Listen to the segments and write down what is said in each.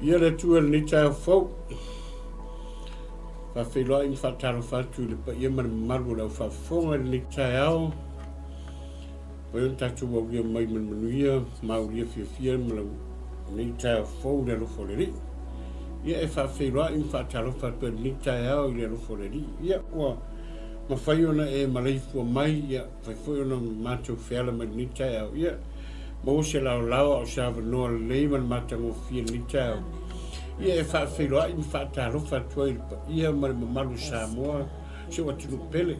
Ia le Atua i lenei taeao fou. Faafeiloai ma faatalofa atu i le paia ma le mamalu o le au faafofoga i lenei taeao. Ua ona tatou aulia mai ma le manuia, ma aulia fiafia ma lenei taeao fou i le alofa o le Alii. Ia e faafeiloai ma faatalofa atu ai i lenei taeao i le alofa o le Alii. Ia ua mafai ona e maleifua mai, ia mafai foi ona matou feala mai lenei taeao. Ia maua se laolao a o se avanoa lelei ma le matagofie i lenei taeao. Ia e faafeiloai ma faatalofa atu ai i le paia ma le mamalu o Samoa, si ou atunuu pele.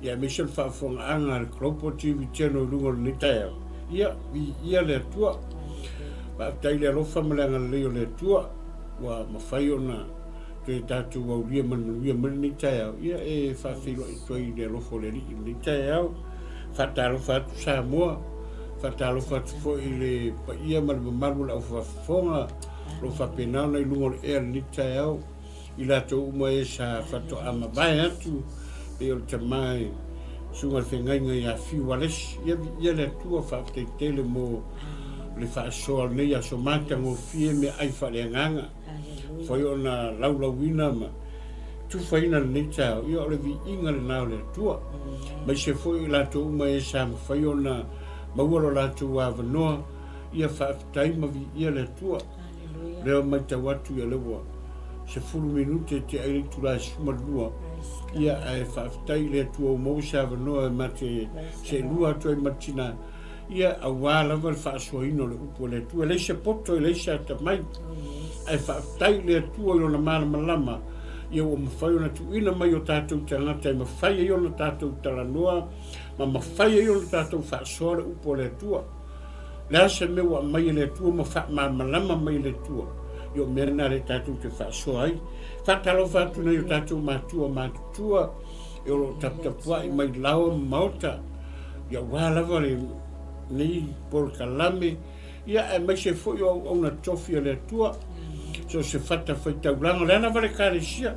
Ia aemaise o le faafofogaaga a le Global TV Channel i luga o lenei taeao. Ia, viia le Atua. Faafetai i le alofa ma le agalelei o le Atua ua mafai ona toe tatou aulia ma le manuia mai lenei taeao. Ia e faafeiloai atu ai i le alofa o le Alii i lenei taeao. Faatalofa atu Samoa, faatalofa atu foi i le paia ma le mamalu o le aufaafofoga o lo o faapena ona i luga o le ea i lenei taeao. I latou uma e sa faatoa mavae atu, pei o le tama e Susuga i le Feagaiga ia Fiu Alesi. Ia viia le Atua, faafetai tele mo le faasoa o lenei aso matagofie meaai faaleagaga. Foi ona laulauina ma tufaina lenei taeao, ia o le viiga lena o le Atua. Aemaise foi o i latou uma e sa mafai ona maua lo latou avanoa, ia faafetai ma viia le Atua. Lea ua matau atu ia lea ua 10 minute e tea ai le itula e 12, ia ae faafetai i le Atua ua maua se avanoa e ma te seelua atu ai ma le tina, ia aua lava le faasoaina o le upu a le Atua. E leai se poto, e leai se atamai, ae faafetai i le Atua i lona malamalama, ia ua mafai ona tuuina mai o tatou tagata e mafai ai ona tatou talanoa ma mafai ai ona tatou faasoa le upu a le Atua. Le a se mea ua aumai e le Atua ma faamalamalama mai e le Atua, ia o mea na lea tatou te faasoa ai. Faatalofa atu nei o tatou matua matutua e o lo o taputapuai mai laoa ma maota, ia aua lava lenei polokalame, ia aemaise foi o auauna tofi a le Atua, so o se fatafaitaulaga, o le a lava le Ekalesia.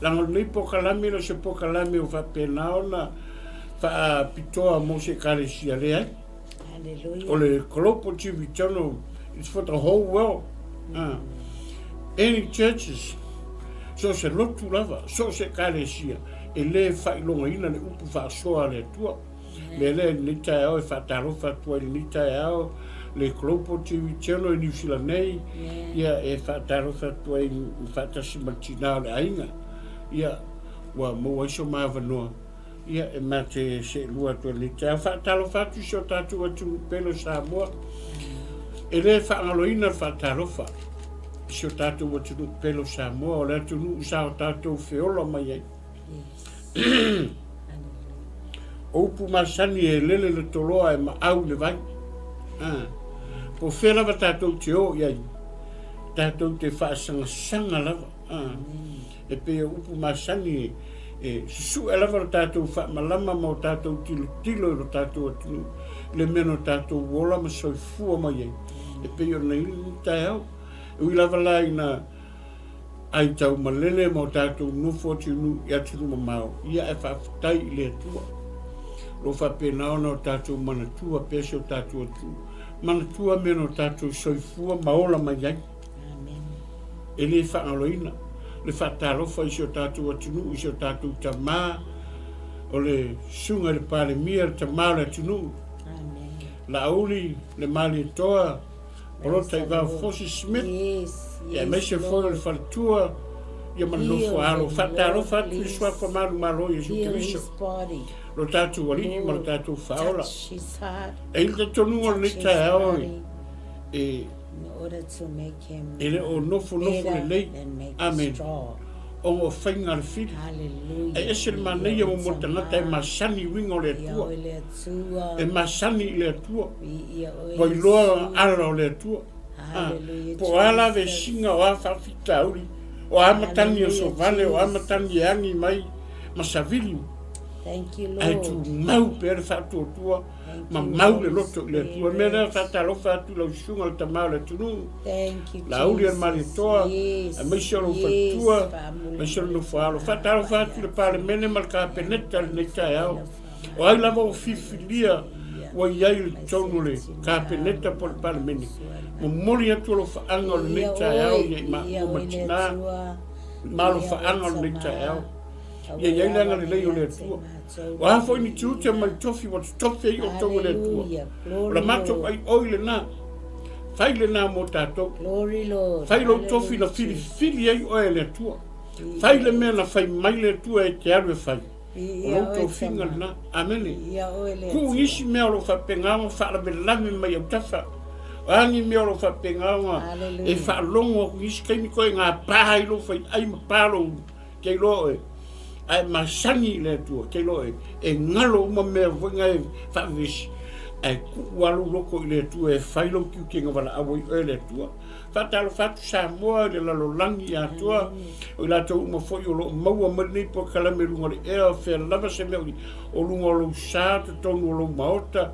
Leaga o lenei polokalame e le o se polokalame o faapena ona faapitoa mo se Ekalesia, leai. O le Global TV Channel is for the whole world. Any churches, so o se lotu lava, so o se Ekalesia, e le faailogaina le upu faasoa a le Atua. Mea lea i lenei taeao e faatalofa atu ai i lenei taeao le Global TV Channel i Niu Sila nei, ia e faatalofa atu ai faatasi ma le tina o le aiga. Ia, ua maua ai so ma avanoa Ia, e ma te seelua atu ai lenei taeao. Faatalofa atu i si o tatou atunuu pele o Samoa. E le faagaloina le faatalofa i si o tatou atunuu pele o Samoa, o le atunuu sa o tatou feola mai ai. O upu masani e lele le toloa e maau i le vai. Ah. Po o fea lava tatou te o i ai, tatou te faasagasanga lava. Ah. E pei o upu masani e susue lava lo tatou faamalama ma o tatou tilotilo i lo tatou atunuu i le mea na o tatou ola ma soifua mai ai e pei ona i lenei taeao. E ui lava la ina ai taumalele ma o tatou nofo atunuu i atunuu mamao, ia ae faafetai i le Atua. O lo o faapena ona o tatou manatua pea si o tatou atunuu, manatua mea na o tatou soifua ma ola mai ai. E le faagaloina le faatalofa i si o tatou atunuu, i si o tatou tama, o le Susuga i le Palemia, le tama o le atunuu, Laauli le Malietoa, Polota Ivao Fosi Smith, ia aemaise foi o le faletua, ia ma le nofo alo. Faatalofa atu i Suafa Malu Malo Iesu Keriso, lo tatou Alii ma lo tatou Faaola. E i le talitonuga o lenei taeao e E le o nofonofo lelei. Amene. Ona o faiga a le fili. Ae ese le manaia mo mo tagata e masani i uiga o le Atua. E masani i le Atua. Ua iloa ala o le Atua. Po o a la vesiga, o a faafitauli, o a matagi o sovale, o a matagi e agi mai ma savili. Ae tumau pea le faatuatua ma mau le loto i le Atua. Mea lea faatalofa atu i lau susuga le tama o le atunuu, Laauli a le Malietoa, aemaise o lou faletua, aemaise o le nofo alo. Faatalofa atu i le Palemene ma le Kapeneta i lenei taeao. O ai lava ua filifilia Ua i ai i totonu o le Kapeneta po o le Palemene. Momoli atu alofaaga o lenei taeao ia i maua ma tina ma alofaaga o lenei taeao. Ia i ai le agalelei o le Atua. O a foi ni tiute ma ni tofi ua totofi ai outou e le Atua, o la matou aioi lena. Fai lena mo tatou. Fai lou tofi na filifili ai oe e le Atua. Fai le mea na fai mai le Atua e te alu e fai. O lou tofiga lena. Amene. Tuu isi mea o lo o faapena ona faalavelave mai autafa. O a ni mea o lo o faapena ona e faalogo atu i isi taimi toe gapa ai lou faiai ma pa lou te iloa oe. Ae masani i le Atua, te iloa oe, e galo uma mea foi na e faavevesi, ae tuu lava lou loto i le Atua e fai lou tiute na valaau ai oe e le Atua. Faatalofa atu Samoa i le lalolagi atoa, o i latou uma foi o lo o maua mai lenei polokalame i luga o le ea, o fea lava se mea o luga o lou sa, totonu o lou maota,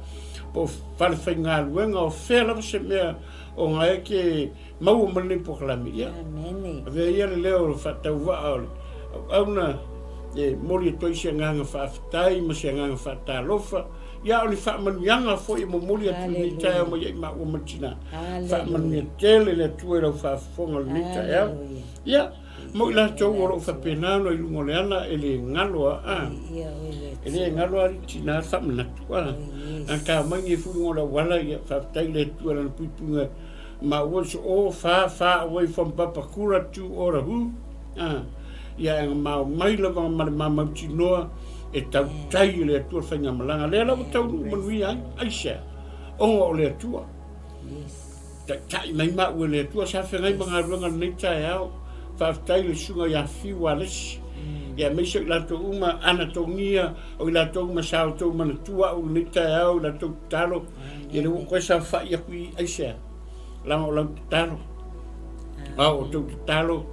po o fale faigaluega, o fea lava se mea o na e te maua mai lenei polokalame. Ia, avea ia le leo o le faatauvaa o le auauna e momoli atu ai se agaga faafetai ma se agaga faatalofa. Ia, o ni faamanuiaga foi e momoli atu i lenei taeao mai ai maua ma tina. Faamanuia tele le Atua i lau faafofoga i lenei taeao. Ia, mo i latou o lo o faapena ona i luga o le ala e le galo a, a. E le galo a le tina faamanatu a. A ka mai nei fu luga o le auala, ia, faafetai le Atua i lana puipuiga maua so all far, far away from Papakura to Otahuhu. A, ia e mao mai lava ma le mamautinoa e tautai e le Atua le faigamalaga. Lea lava taunuu manuia ai, aisea, ona o le Atua. Taitai mai maua e le Atua, sa feagai ma galuega lenei taeao. Faafetai i le susuga ia Fiu Alesi, ia aemaise o i latou uma Anatogia, o i latou uma sa outou manatua au i lenei taeao i latou tatalo, ia lea ua toe saofai atu i aisea, leaga o lau tatalo. A o outou tatalo,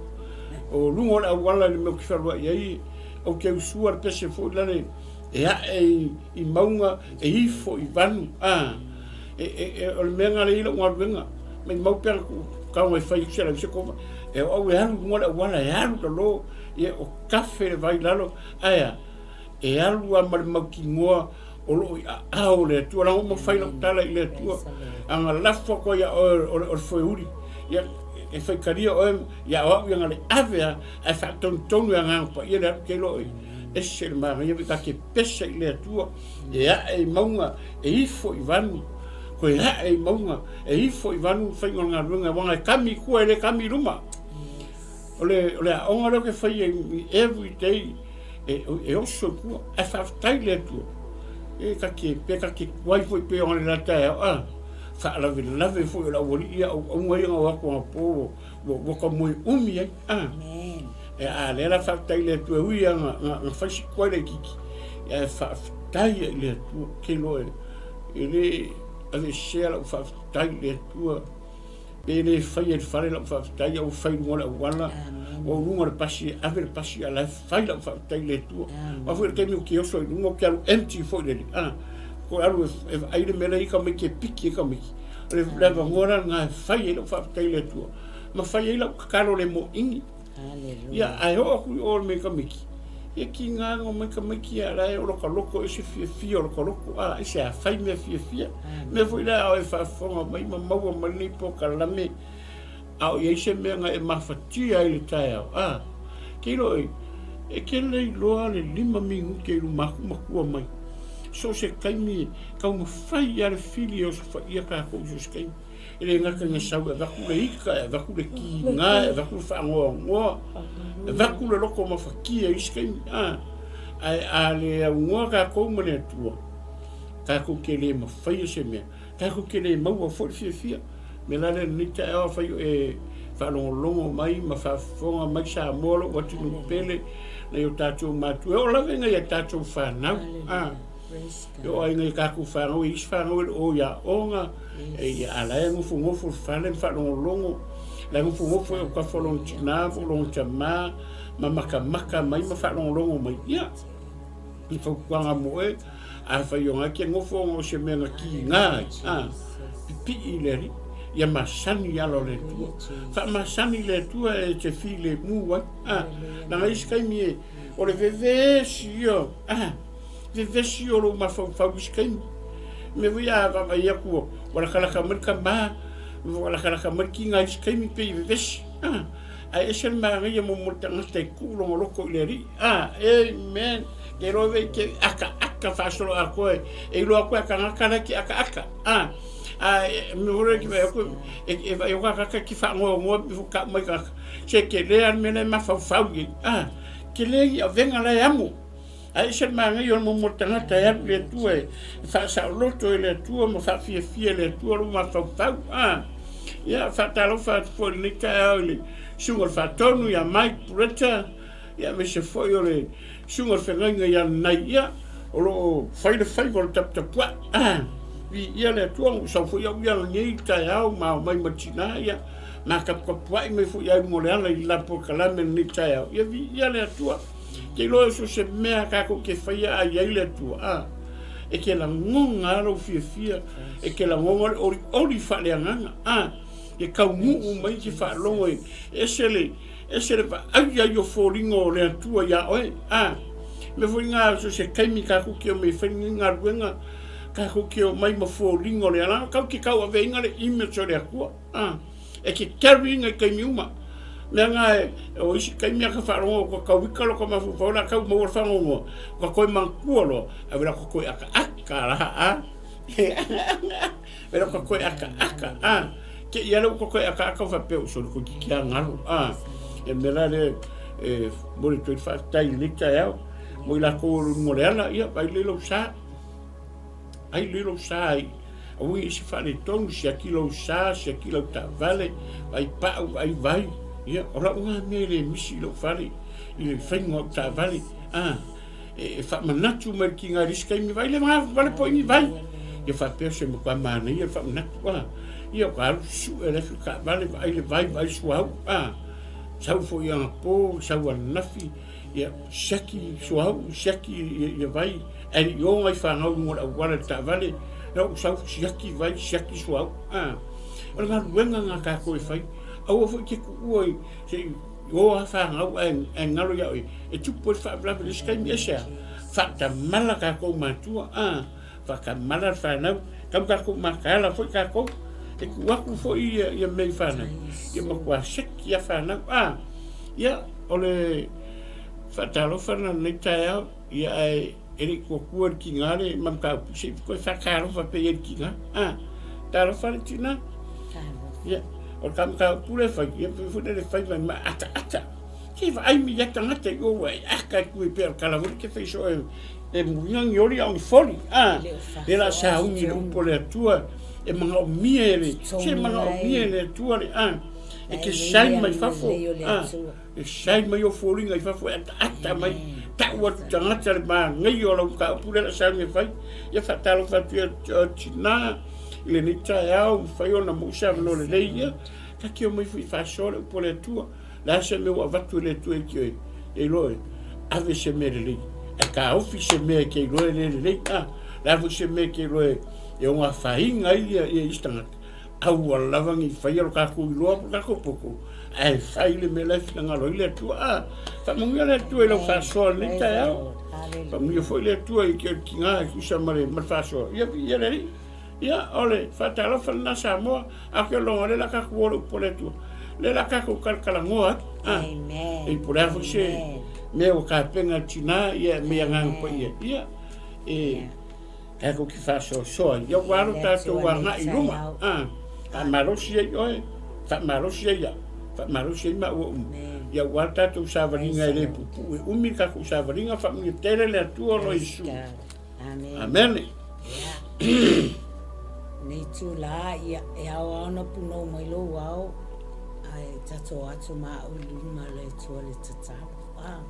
o luga o le auala i le mea ou te fealuai ai, ou te usua le pese foi lale e ae i mauga, e ifo i vanu, a, e, e, e, o le mea lena lea i lau galuega, maimau pe ana tago e fai atu se lau se kova, e o au e alu i luga o le auala, e alu lalo, ia o kafe le vai lalo, ae a, e alu lava ma le mautinoa o lo o i aao o le Atua. Leaga ua mafai lau tala i le Atua. A na lafo atu ai ia oe o le foeuli, ia, e faitalia oe, ia o au ia na le ave lava, ae faatonutonu e Agaga Paia le alu te iloa oe. Ese le manaia, ta te pese i le Atua, e ae i mauga, e ifo i vanu, toe ae i mauga, e ifo i vanu le faiga o le galuega, aua na e kami i tua e le kami i luma. O le, o le aoga lea ou te faia i every day, e, e oso i tua, ae faafetai i le Atua. E ta te, pe ta te tuai foi pei ona le la taeao, a, faalavelave foi o le aualii ia auauna ia na o atu anapo ua, ua, ua tau moe umi ai, a. E, a lea la faafetai i le Atua e ui lava na, na, na fai si tuai laitiiti, ae faafetai i le Atua, ke loa e, e le aveesea lau faafetai i le Atua. Pe le faia i le fale lau faafetai, a ua fai i luga o le auala, ua ou luga o le pasi e ave le pasi, a o la e fai lau faafetai i le Atua. Aua foi o le taimi ou te oso ai i luga, ou te alu empty foi lele, a, toe alu e vaai le mea la e i ai tamaiti e piki ai tamaiti. O le avanoa la lena e fai ai lau faafetai i le Atua, ma fai ai lau tatalo le moʻini. Ia, ae oo atu i o i le mea tamaiti, ia tiga ona omai tamaiti a o la e olokaloko ese fiafia o lota loto, a ese a fai mea fiafia. Mea foi lea a o e faafofoga mai ma maua mai lenei polokalame, a o i ai se mea na e mafatia ai i le taeao, a, te iloa e, e te le iloa le 5 minute i luma atu matua mai. So o se taimi e taumafai lava le fili e osofaia tatou i so o se taimi. E le gata ina sau e avatu le ika, e avatu le kiga, e avatu le faanoanoa, e avatu le loto mafatia i isi taimi. A, ae a le aunoa tatou ma le Atua, tatou te le mafaia se mea, tatou te le maua foi le fiafia. O le mea la lea i lenei taeao, afai o e faalogologo mai ma faafofoga mai Samoa, lou atunuu pele, nai o tatou matua, e oo lava i nai a tatou fanau. A. E oo ai nai tatou fanau, e i ai isi fanau e le o i aoga, e a la e nofonofo i le fale ma faalogologo, la e nofonofo e autafa o lona tina po o lona tama ma matamata mai ma faalogologo mai. Ia, i fautuaga mo oe, afai o na e te nofo ona o se mea na kiga ai, a, pipii i le Alii, ia masani i ala o le Atua. Faamasani i le Atua e te filemu ai, a, leaga isi taimi e, o le vevesi ia, a, vevesi o lou mafaufau i isi taimi. Mea foi a vaavaai atu ua lakalaka mai le tama, ua lakalaka mai le tiga i isi taimi pei e vevesi, a. Ae ese le manaia mo mo le tagata e tuu lona loto i le Alii, a. Amen. Ke iloa ave i te akaaka faasoloatoa e, e iloa atu e tagata la e te akaaka, a. A e mea foi lea e te vaai atu, e, e vaai atu tagata e te faanoanoa pe tau mai tagata, se tele lava le mea la e mafaufau i ai, a. Tele ni avega la e amo. Ae ese le manaia o le momo tagata e alu i le Atua e faasaoloto e le Atua ma faafiafia e le Atua lou mafaufau. A, ia, faatalofa atu foi i lenei taeao i le Susuga o le Faatonu ia Mike Pureta, ia, aemaise foi o le Susuga o le Feagaiga ia Nanai, ia, o lo o fai le faiva o le taputapuai. A, viia le Atua, na ou sau foi au ia nei i le taeao ma omai ma tina, ia, ma taputapuai mai foi i luga o le ala i le la polokalame i lenei taeao. Ia, viia le Atua. Te iloa so se mea kākou ke faia a i ai le Atua, a, e ke lagona a lou fiafia, e ke lagona le olioli faaleagaga, a, ke taunuu mai ke faalogo e ese le, ese le vaai ai o foliga o le Atua iā oe, a. Mea foi ngā so se taimi kākou ke o mai fai ni galuega, kākou ke o mai ma foliga o le ala, kau ke tauaveina le image o le Atua, a. E ke carry ina i taimi uma. Mea nga e, o isi taimi a ka faalogo ka kauika lo ka mafaufau la kau maua le fagogoa, ka koe manatua loa, a wela ka koe aka aka la a. Wela ka koe aka aka a. Ke ia le ka koe aka aka fa pe so ko ki kia ngalo a. E mea la le e mo le toi whaatai le taeao, mo i la ko mo le ala ia vai le lo sa. Ai le lou sa ai, aua i se faaletonu, siaki lou sa, siaki lau taavale, vaai pau, vaai vai. Ia, o lau lena mea e le misi i lou fale, i le faiga o au taavale. A, e, e faamanatu mai le tiga i le isi taimi, vaai le vale po i ni vai. Ia faapea se matua manaia le faamanatu. A, ia, ua alu sue le afi taavale, vaai le vai, vaai le suauu. A, sau foi anapo, sau ananafi, Ia, siaki suauu, siaki ia vai, ae le i o nai fanau i luga o le auala i le taavale, ia ua sau siaki vai, siaki suauu. A, o le galuega lena a tatou e fai. Aua foi e te tuua i, se i o lava fanau ae, ae galo ia oe, e tupu ai le faalavelave i le isi taimi. Aisea? Faatamala tatou matua, a. Whakamana le whanau, kau takou mataala foi takou, e tu atu foi ia, ia mea i whanau, ia matua seki ia whanau, a, ia, o le whaatalofa na nei taeao, ia ae, e le i tuatua le tina le mamtaupu, se i koe whaatalofa pe ia le tina, a, talofa le tina, ia, o le kamtaupu le whai, ia, pe foi le whai mai ma ata ata, ke vaai mi ia tangata i o ua e aka e kui pe o le kalawili ke whai so e, E muiga ni oli a o ni foli, a le la sauni le upu o le Atua e manaomia e le, se manaomia e le Atua le, a e ke shine mai fafo, a e shine mai o foliga i fafo e ataata mai, tau atu tagata le manaia o lau mataupu lea la sauni e fai. Ia faatalofa atu ia tina i lenei taeao, mafai ona maua se avanoa lelei ia, ta te omai foi e faasoa le upu o le Atua. Le a se mea ua avatu e le Atua i te oe, e iloa e ave se mea lelei, ae taofi se mea e te iloa e le lelei, a, le a foi se mea e te iloa e, e ono afaina ai ia, ia isi tagata, aua lava ne i faia lo tatou iloa po o tatou poto, ae fai le mea la e finagalo ai le Atua. A, faamanuia le Atua i lau faasoa i lenei taeao. Faamanuia foi le Atua i te tina e tusa ma le, ma le faasoa. Ia, viia le Alii. Ia, o le faatalofa lena Samoa, a ke loga le la tatou o le upu a le Atua. Le la tatou talatalanoa atu. Ah, Amen. E po le a foi se mea ua tapena le tina, ia me agaga paia. Ia, e tatou te faasoasoa. Ia ua alo tatou agai i luma. Ah, faamalosi ai oe, faamalosi ai au, faamalosi ai maua uma. Ia ua alo tatou savaliga e le puupuu e umi le tatou savaliga, faamanuia tele le Atua o lo Iesu. Amen. Amene. Ia. Nei tūlā, ia, e ao ao na punou mai lou ao, ae tatou atu ma au i luma le Atua le tatalo. Ah.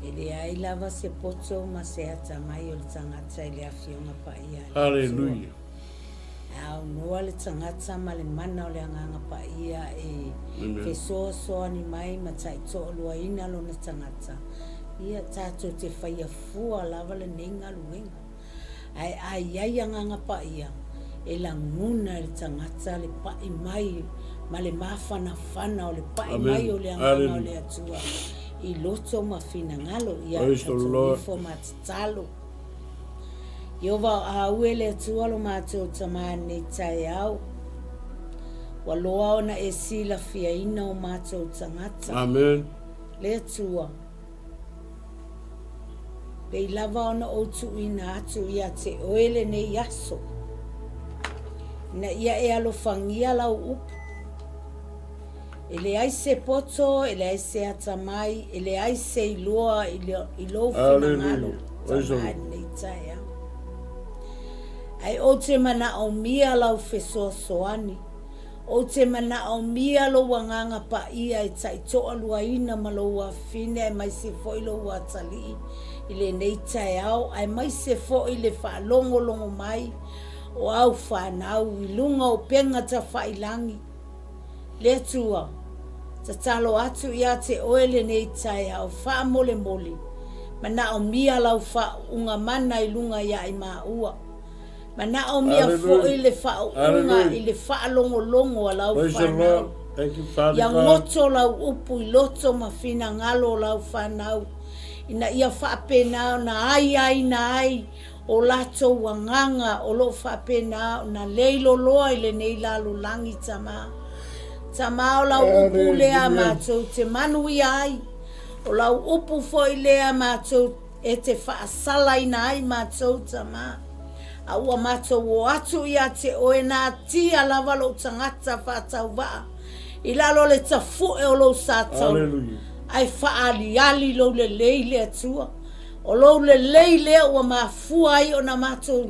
E leai lava se poto ma se atamai o le tagata i le Afioga Paia a le Atua. Hallelujah. E aunoa le tagata ma le mana o le Agaga Paia e fesoasoani mai ma taitoaluaina lona tagata, ia tatou te faia fua lava lenei galuega. Ae a i ai Agaga Paia, e lagona e le tagata le pai mai ma le mafanafana o le pai mai o le Agaga o le Atua i loto ma finagalo, ia tatou ifo ma tatalo. Ieova o Aue le Atua lo matou Tama nei taeao. Ua loa ona e silafiaina o matou tagata. Amen. Le Atua, pei lava ona ou tuuina atu ia te oe lenei aso, ina ia e alofagia lau upu. E leai se poto, e leai se atamai, e leai se iloa i lou finagalo, Tama i lenei taeao. Ae ou te manaomia lau fesoasoani, ou te manaomia lou Agaga Paia e taitoaluaina ma lou afafine aemaise foi lou atalii i lenei taeao, aemaise foi le faalogologo mai o au fanau i luga o upega tafailagi. Le Atua, tatalo atu ia te Oe lenei taeao faamolemole, manaomia lau faauuga mana i luga ia i maua. Manaomia foi le faauuga i le faalogologo a lau fanau. Ia goto lau upu i loto ma finagalo o lau fanau, ina ia faapena ona aiaina ai o latou agaga o lo o faapena ona leiloloa i lenei lalolagi, Tama. Tama, o lau upu lea matou te manuia ai, o lau upu foi lea matou e te faasalaina ai matou, Tama. A ua matou o atu ia te oe natia lava lou tagata faatauvaa i lalo o le tafu'e o lou sa taula, ae faaaliali lou lelei le Atua. O lou lelei lea ua mafua ai ona matou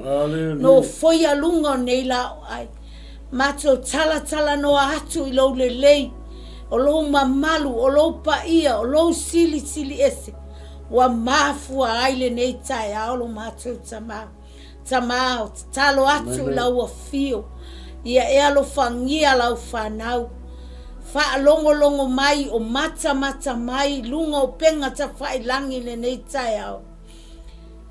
nofoia luga o nei laoai. Matou talatalanoa atu i lou lelei, o lou mamalu, o lou paia, o lou silisili ese, ua mafua ai lenei taeao lo matou Tama. Tama, o tatalo atu i lau afio, ia e alofagia lau fanau. Faalogologo mai o matamata mai i luga o upega tafailagi i lenei taeao.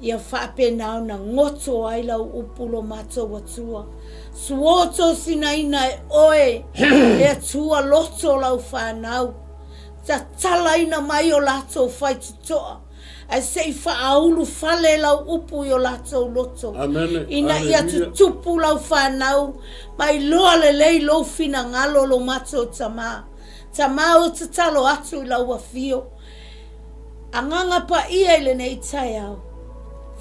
Ia faapena ona goto ai lau upu lo matou Atua. Suo tosinaina e oe le Atua loto o lau fanau. Tatalaina mai o latou faitotoa. Ae se i faaulu fale lau upu i o latou loto, ina ia tutupu lau fanau ma iloa lelei lou finagalo lo matou Tama. Tama o tatalo atu i lau afio. Agaga Paia i lenei taeao,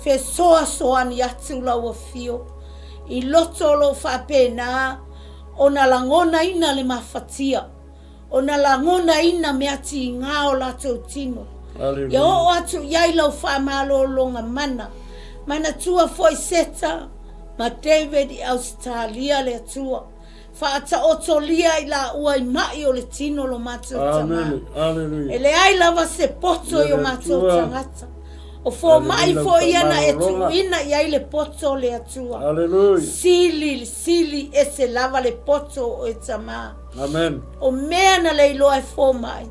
fesoasoani atu lau afio i loto o lo o faapena ona lagonaina le mafatia. Ona lagonaina mea tiga o latou tino. Ia oo atu i ai lau faamalologa mana. Manatua foi Seta ma David i Ausetalia le Atua. Faataotolia i laua i ma'i o le tino lo matou tama. E leai lava se poto i o matou tagata. O fomai foi ia na e tuuina i ai le poto o le Atua. Sili, sili ese lava le poto o oe tama. Amen. O mea na le iloa e fomai,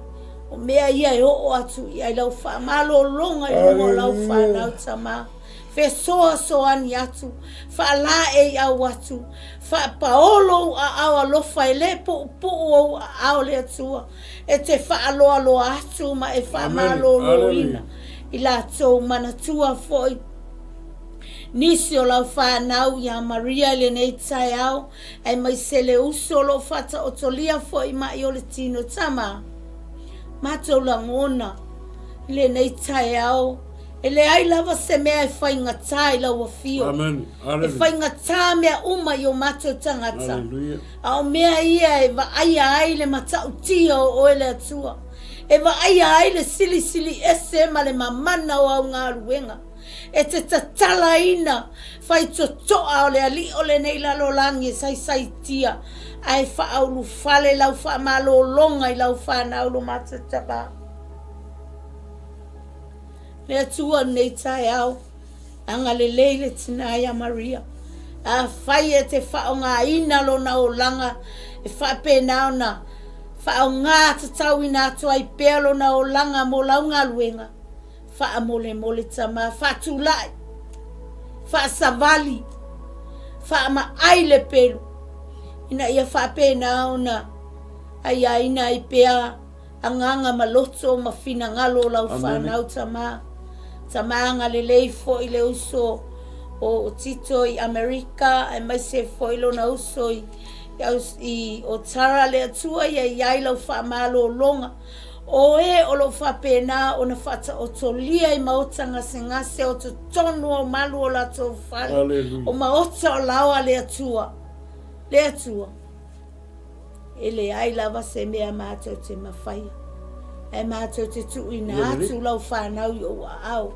o mea ia e oo atu i ai lau faamalologa i luga o lau fanau tama. Fesoasoani atu, faalaeiau atu, faapaolo ou aao alofa e le puupuu ou aao le Atua, e te faaloaloa atu ma e faamaloloina i latou manatua foi nisi o lau fanau ia Maria i lenei taeao Aemaise le uso o lo o faataotolia foi mai o le tino tama. Matou lagona i lenei taeao, e leai lava se mea e faigata i lau afio. Amen. E faigata mea uma i o matou tagata. Hallelujah. A o mea ia e vaaia ai le matautia o oe le Atua. E vaaia ai le silisili ese ma le mamana o au galuega. E te tatalaina faitotoa o le alii o lenei lalolagi e saisaitia ae faaulufale lau faamalologa i lau fanau lo matou tama. Le Atua i lenei taeao, agalelei le tina ia Maria. Afai e te faaaogaina lona olaga e faapena ona faaaoga tatauina atu ai pea lona olaga mo lau galuega, Faamolemole tama, faatulai, faasavali, faamaai le pelu, ina ia faapena ona aiaina ai pea agaga ma loto ma finagalo o lau fanau tama. Tama agalelei foi le uso o. o Tito i Amerika, aemaise foi lona uso i, i Otara, le Atua ia i ai lau faamalologa. O e o lo o faapena ona faataotolia i maota gasegase o totonu o malu o latou fale, o maota o laoa le Atua, le Atua. E leai lava se mea matou te mafaia, ae matou te tuuina atu lau fanau i ou aao,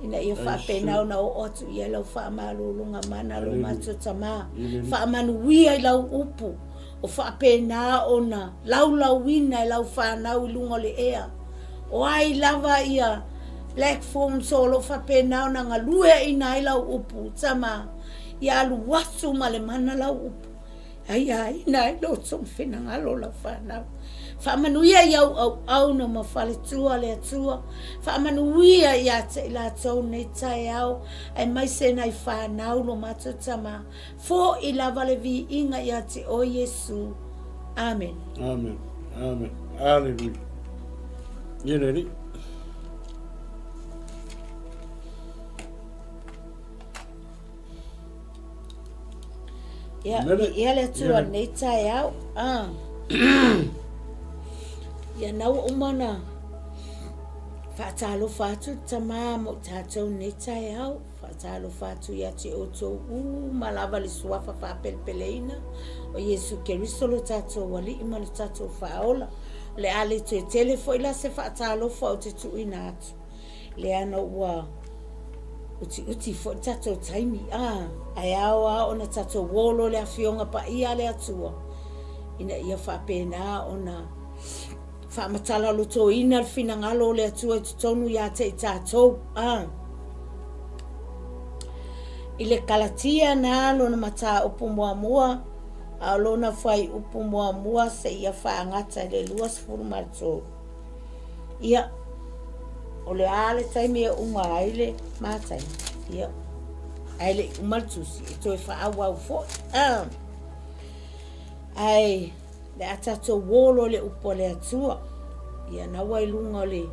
ina ia faapena ona oo atu i ai lau faamalologa mana lo matou Tamā. Faamanuia i lau upu, o faapena ona laulauina e lau fanau i luga o le ea. O ai lava ia platforms o lo o faapena ona galueaiina ai lau upu, Tamā, Ia alu atu ma le mana lau upu, aiaina ai loto ma finagalo o lau fanau. Faamanuia i au auauna ma faletua le Atua, faamanuia ia te i latou nei taeao, aemaise nai fanau lo matou tama. Fo'i lava le viiga ia te oe Iesu. Amen. Amen. Amen. Hallelujah. Ia le Alii. Ia, ia le Atua nei taeao. Ah. Ia na ua uma na faatalofa atu le tamā mo tatou nei taeao. Faatalofa atu ia te outou uma lava le suafa faapelepeleina o Iesu Keriso lo tatou Alii ma lo tatou Faaola. O le a le toe tele foi la se faatalofa o te tuuina atu. Leaga ua utiuti foi le tatou taimi, a, ae ao lava ona tatou olo le Afioga Paia a le Atua, ina ia faapena ona faamatala-lotoina le finagalo o le Atua i totonu ia te i tatou, a. I le Kalatia na lona mataupu muamua, a o lona fuaiupu muamua seia faagata i le 23. Ia, o le a le taimi e uma ai le mataimi, ia, ae le i uma le tusi, e toe faaauau foi. Ah. Ae, le a tatou olo le upu a le Atua, ia na ua i luga o le,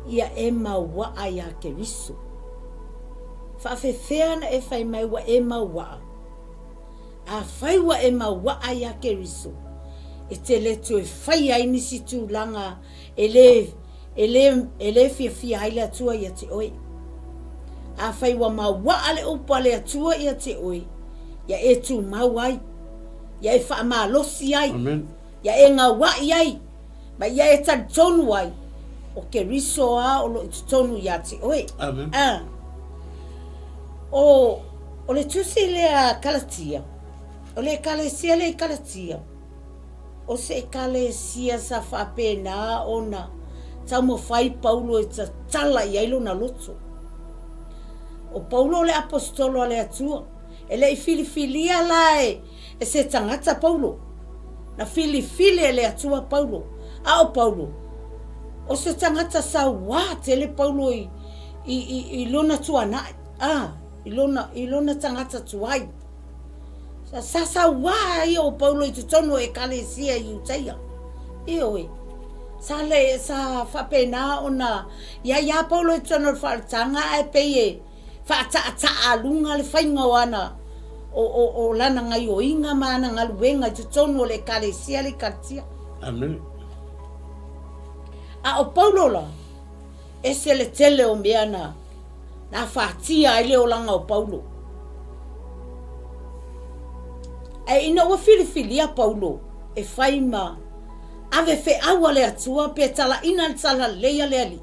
ia e mauaa iā Keriso. Faafefea na e fai mai ua e mauaa? Afai ua e mauaa iā Keriso, e te le toe faia ai nisi tulaga e lē, e lē, e lē fiafia ai le Atua ia te oe. Afai ua mauaa le upu a le Atua ia te oe, ia e tumau ai, ia e faamalosi ai, Amen. ia e gauaʻi ai, ma ia e talitonu ai, o Keriso a o lo i totonu iā te oe. Amen. A. O, o le tusi lea a Kalatia, o le Ekalesia lea i Kalatia, o se Ekalesia sa faapena ona taumafai Paulo e tatala i ai lona loto. O Paulo o le aposetolo a le Atua, e le i filifilia la e, e se tagata Paulo. Na filifili e le Atua Paulo. A o Paulo, o se tagata sauā tele Paulo i, i, i, i lona tuanai, a, i lona, i lona tagata tuai. Sa, sa sauā ia o Paulo i totonu o Ekalesia i Iutaia. Ioe. Sa le, sa faapena ona, ia iā Paulo i totonu o le faaolataga ae pei e, faataataaluga le faiga o ana o, o, o lana gaioiga ma ana galuega i totonu o le Ekalesia le i Kalatia. Amen. A o Paulo la, ese le tele o mea na, na afatia ai le olaga o Paulo. Ae ina ua filifilia Paulo e fai ma ave feau a le Atua pe talaina le talalelei a le Alii,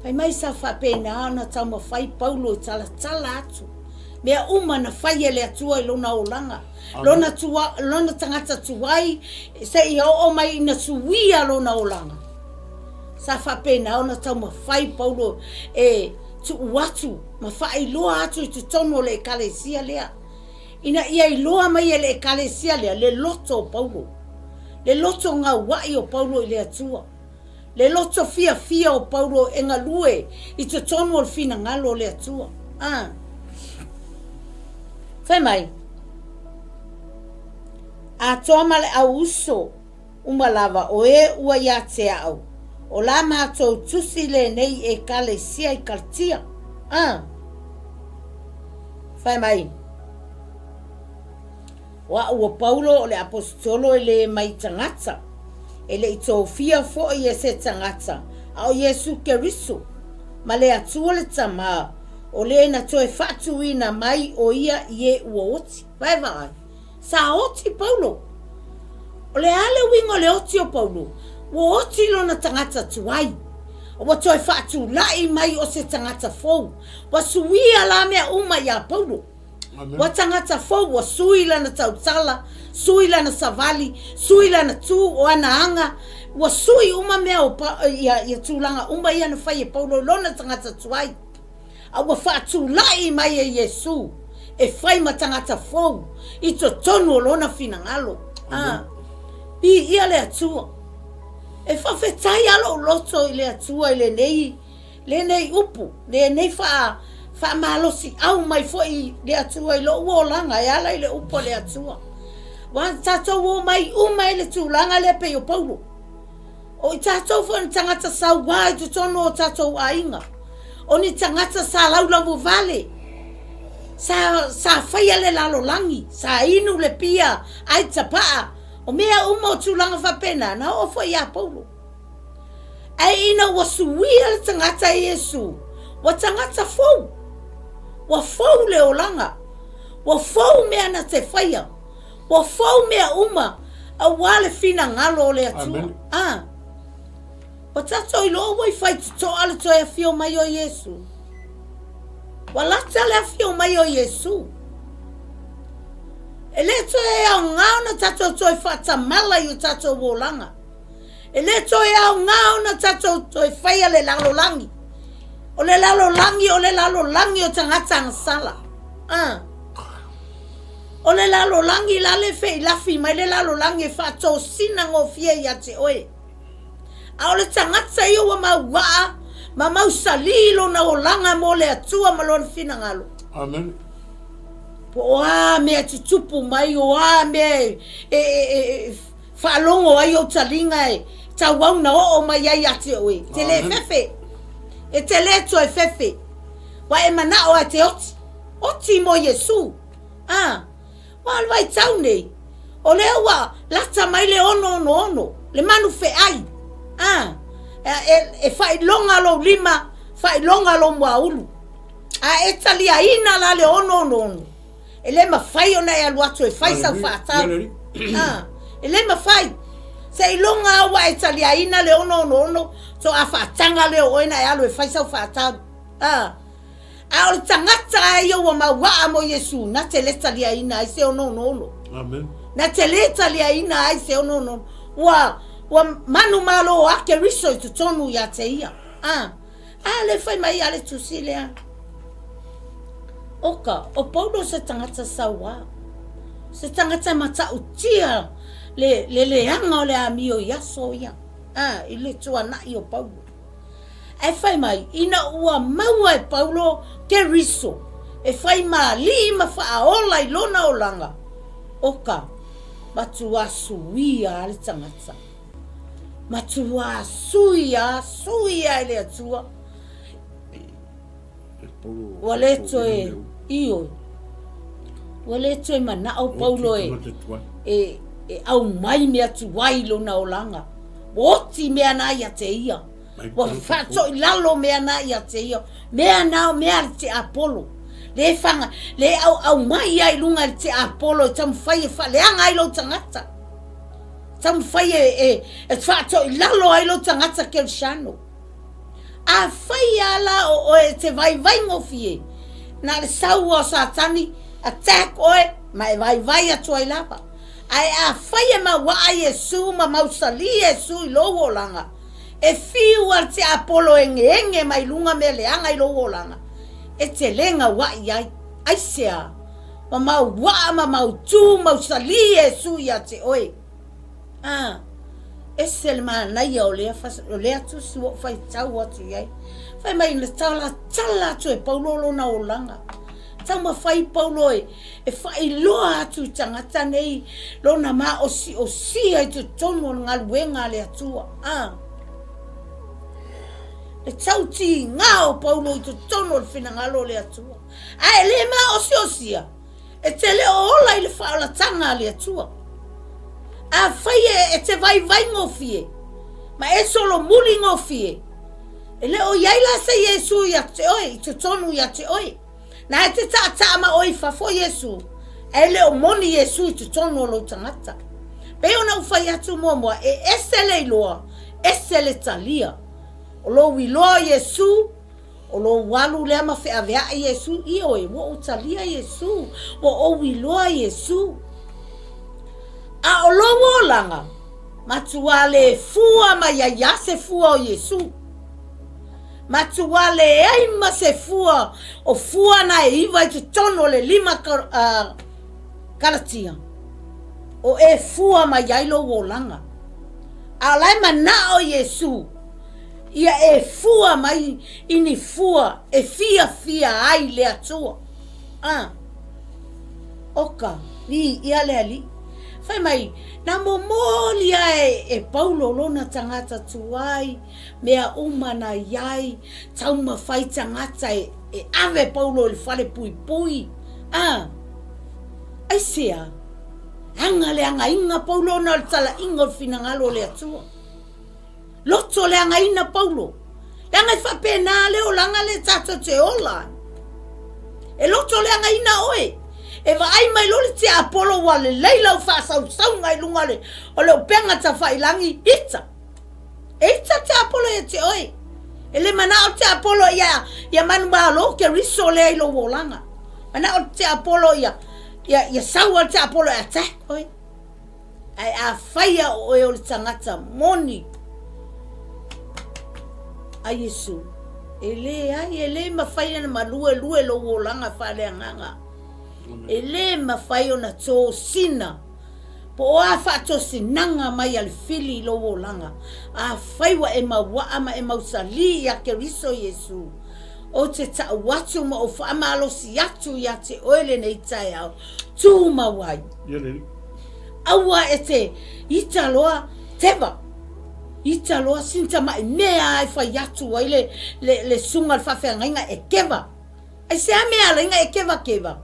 Fai mai sa faapena ona taumafai Paulo e talatala atu mea uma na fai e le Atua i lona olaga, lona, tua, lona tagata tuai, seia oo mai ina suia lona olaga. Sa faapena ona taumafai Paulo e tuu atu ma faailoa atu i totonu o le ekalesia lea, ina ia iloa mai e le ekalesia lea le loto o Paulo, le loto gauaʻi o Paulo i le Atua, le loto fiafia o Paulo e galue i totonu o le finagalo o le Atua. A. Fai mai, atoa ma le au uso uma lava o e ua iā te au, O la matou tusi lenei i Ekalesia i Kalatia. A. Fai mai, O a'u o Paulo o le Aposetolo e lē mai tagata, e le i tofia fo'i e se tagata, a o Iesu Keriso, ma le Atua le Tamā, o lē na toe fa'atuina mai o ia i e ua oti. Vae vaai. Sa oti Paulo. O le a le uiga o le oti o Paulo? Ua oti lona tagata tuai. Ua toe faatula'i mai o se tagata fou. Ua suia la mea uma iā Paulo. Ua tagata fou, ua sui lana tautala, sui lana savali, sui lana tū, o ana aga, ua sui uma mea o pa, ia, ia tulaga uma ia na fai e Paulo i lona tagata tuai. A ua faatula'i mai e Iesū e fai ma tagata fou i totonu o lona finagalo. A, piia le Atua. E faafetai a lo'u loto i le Atua i lenei, lenei upu, lenei faa, faamalosi'au mai foi le Atua i lo'u olaga e ala i le upu a le Atua. Ua tatou omai uma i le tulaga lea pei o Paulo. O i tatou foi o ni tagata sauā i totonu o tatou aiga, o ni tagata sa laulauvale, sa, sa faia le lalolagi, sa inu le pia, ai tapaa, o mea uma o tulaga faapena, na oo foi iā Paulo. Ae ina ua suia le tagata e Iesu, ua tagata fou, ua fou le olaga, ua fou mea na te faia, Ua fou mea uma auā le finagalo o le Atua. A. Ua tatou iloa ua i faitotoa le toe afio mai o Iesu. Ua lata le afio mai o Iesu. E le toe aoga ona tatou toe faatamala i o tatou olaga. E le toe aoga ona tatou toe faia le lalolagi. O le lalolagi o le lalolagi o tagata agasala. A. O le lalolagi la le feilafi mai le lalolagi e faatosina gofie ia te oe. A o le tagata ia ua mauaa ma mausali lona olaga mo le Atua ma lona finagalo. Amen. Po o a mea e tutupu mai, o a mea e, e, e, e faalogo ai ou taliga e tauau na oo mai ai ia te oe, te le fefe. E te le toe fefe. Ua e manao a te oti. Oti mo Iesu. A, ua o le vaitau nei, o lea ua lata mai le 666, le manu feai. A, e, e faailoga lou lima, faailoga lou muaulu. A e taliaina la le 666, e le mafai ona e alu atu e fai sau faatau. A, e le mafai. Seiloga lava ua e taliaina le 666, toa faataga lea o oe na e alu e fai sau faatau. A, A o le tagata a ia ua mauaa mo Iesu, na te le taliaina ai se 666. Amen. Na te le taliaina ai se 666. Ua, ua manumalo a Keriso i totonu ia te ia. A, a le fai mai a le tusi lea. Oka, o Paulo se tagata sauā. Se tagata matautia le, le leaga o le amio i aso ia. A, i le tuanai o Paulo. Ae fai mai, ina ua maua e Paulo Keriso e fai ma alii ma faaola i lona olaga, oka, matuā suia a le tagata. Matuā suia, suia e le Atua. Ua le toe, ioe, ua le toe manao Paulo e, e, e aumai mea tuai i lona olaga. Ua oti mea na ia te ia. Ua faatoilalo mea na ia te ia. Mea na o mea a le tiapolo. Le whanga, le au au mai ia i lunga i le tiapolo e taumafai e faaleaga ai lou tagata. Taumafai e, e, e faatoilalo ai lou tagata Kerisiano. Afai a la o oe e te vaivai gofie, na le sau o Satani, attack oe, ma e vaivai atu ai lava. Ae afai e mauaa Iesu ma mausali Iesu i lou olaga, e fiu a le tiapolo e engeenge mai luga mea leaga i lou olaga, e te le gauaʻi ai. Aisea? Ua mauaa ma mautū mausali Iesu ia te oe. A, ese le manaia o lea, o lea tusi ua ou faitau atu i ai. Fai mai na talatala atu e Paulo lona olaga. Taumafai Paulo e, e faailoa atu i tagata nei lona maosiosia i totonu o le galuega a le Atua. A. Le tautiga o Paulo i totonu o le finagalo o le Atua. Ae le maosiosia, e te le o ola i le faaolataga a le Atua. Afai e te vaivai gofie, ma e solomuli gofie, e le o i ai la se Iesu ia te oe, i totonu ia te oe. Na e te taataa ma oe i fafo Iesu, ae le o moni Iesu i totonu o lou tagata. Pei ona ou fai atu muamua, e ese le iloa, ese le talia. O lou iloa o Iesu, o lou alu lea ma feaveai Iesu, ioe, ua ou talia Iesu, ua ou iloa Iesu. A o lou olaga, matua le fua mai ai a se fua o Iesu. Matua leai ma se fua o fua na e iva i totonu o le lima Kalatia, o e fua mai ai lou olaga. A o la e manao Iesu ia e fua mai i ni fua e fiafia ai le Atua. A, oka, viia le Alii. Fai mai, na momoli ae e Paulo lona tagata tuai, mea uma na iai, taumafai tagata e, e ave Paulo i le fale puipui. A, aisea? Aga le agaiga Paulo ona o le talaiga o le finagalo o le Atua. Loto le againa Paulo. Leaga e faapena le olaga le tatou te ola ai. E loto le againa oe. E vaai mai loa le tiapolo ua lelei lau faasausauga i luga o le upega tafailangi, ita. E ita tiapolo ia te oe. E le manao tiapolo ia, ia manumalo Keriso lea i lou olaga. Manao tiapolo ia, ia, ia sau le tiapolo e attack oe. Ae afai a o oe o le tagata moni a Iesu, e leai, e le mafai ona maluelue lou olaga faaleagaga. E le mafai ona tosina po o a faatosinaga mai a le fili i lou olaga. Afai ua e mauaa ma e mausali ia Keriso Iesu, ou te tau atu ma ou faamalosi atu ia te oe lenei taeao, tumau ai. Aua e te ita loa teva, ita loa sina tamai mea e fai atu ai le, le, le susuga le faafeagaiga e keva. Aisea mea alaiga e kevakeva?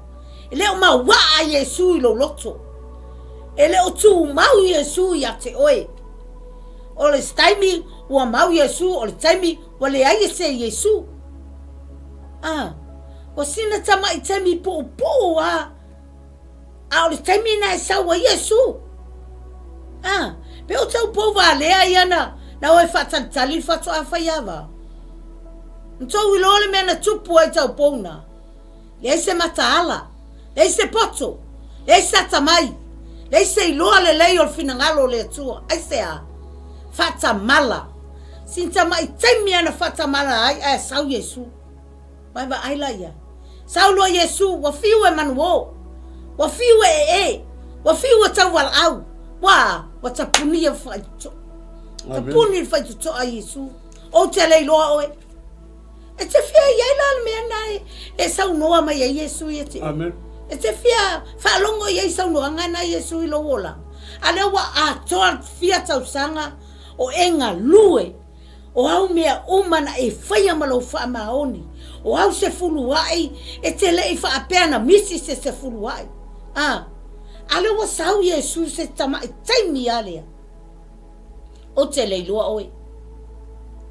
E le o mauaa Iesu i lou loto. E le o tumau Iesu ia te oe. O le taimi ua mau Iesu, o le taimi ua leai e se Iesu. Ah, ua sina tamai taimi puupuu a. A o le taimi na e sau ai Iesu. A, pe o tau pou valea ia na, na o e faatalitali le faatoa fai ava. Na tou iloa le mea na tupu ai tau pou na. Leai se mataala, leai se poto, leai se atamai, leai se iloa lelei o le finagalo o le Atua. Aisea? Faatamala. Sina tamai taimi lava na faatamala ai ae sau Iesu. Mai vaai la ia. Sau loa Iesu, ua fiu e manuō, ua fiu e ee, ua fiu e tauwalaau, ua, ua tapuni ia whaitotoa. Tapuni le whaitotoa a Iesu. Ou te le iloa oe. E te fia i ai la le mea na e, e saunoa mai ai Iesu ia te. Amen. E te fia faalogo i ai saunoaga na Iesu i lou olaga. A lea ua atoa fia tausaga o e galue O au mea uma na e faia ma lou faamaoni, o au sefuluaʻi, e te leʻi faapea na misi se sefuluaʻi. A, a lea ua sau Iesu se tamaʻi taimi a lea. Ou te le iloa oe.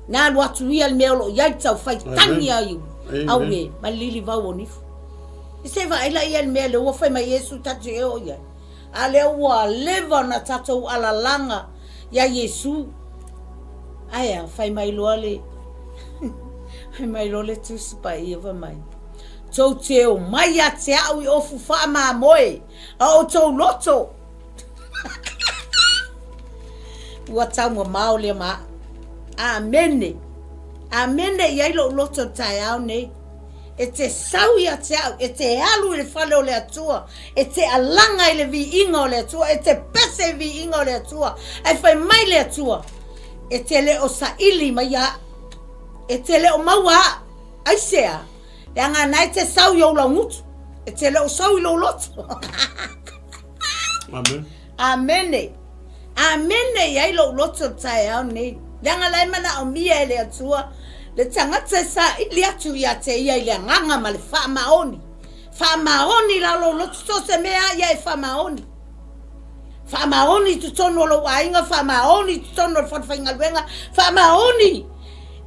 Na alu atu ia le mea o loo iai le tau fai tagi ai au e ma le lilivau o nifo. I se vaai la ia le mea lea ua fai mai Iesu ta te o iai. A lea ua leva ona tatou alalaga iā Iesu. Ae a, fai mai loa le fai mai loa le Tusi Paia fai mai, Tou te omai ia te a'u i ofu faamamoe a outou loto. Ua taumamao lea ma a'u. Amene. Amene i ai lo'u loto i le taeao nei. E te sau ia te a'u, e te alu i le fale o le Atua, e te alaga i le viiga o le Atua, e te pese i viiga o le Atua, ae fai mai le Atua, e te le o saili mai ia a'u, e te le o maua a'u. Aisea? Leaga na e te sau i ou laugutu, e te le o sau i lou loto. Amen. Amene. Amene i ai lou loto i le taeao nei. Leaga la e manaomia e le Atua. Le tagata e saili atu ia te ia i le agaga ma le faamaoni. Faamaoni la lou loto, so o se mea a ia e faamaoni. Faamaoni i totonu o lou aiga, faamaoni i totonu o le falefaigaluega, faamaoni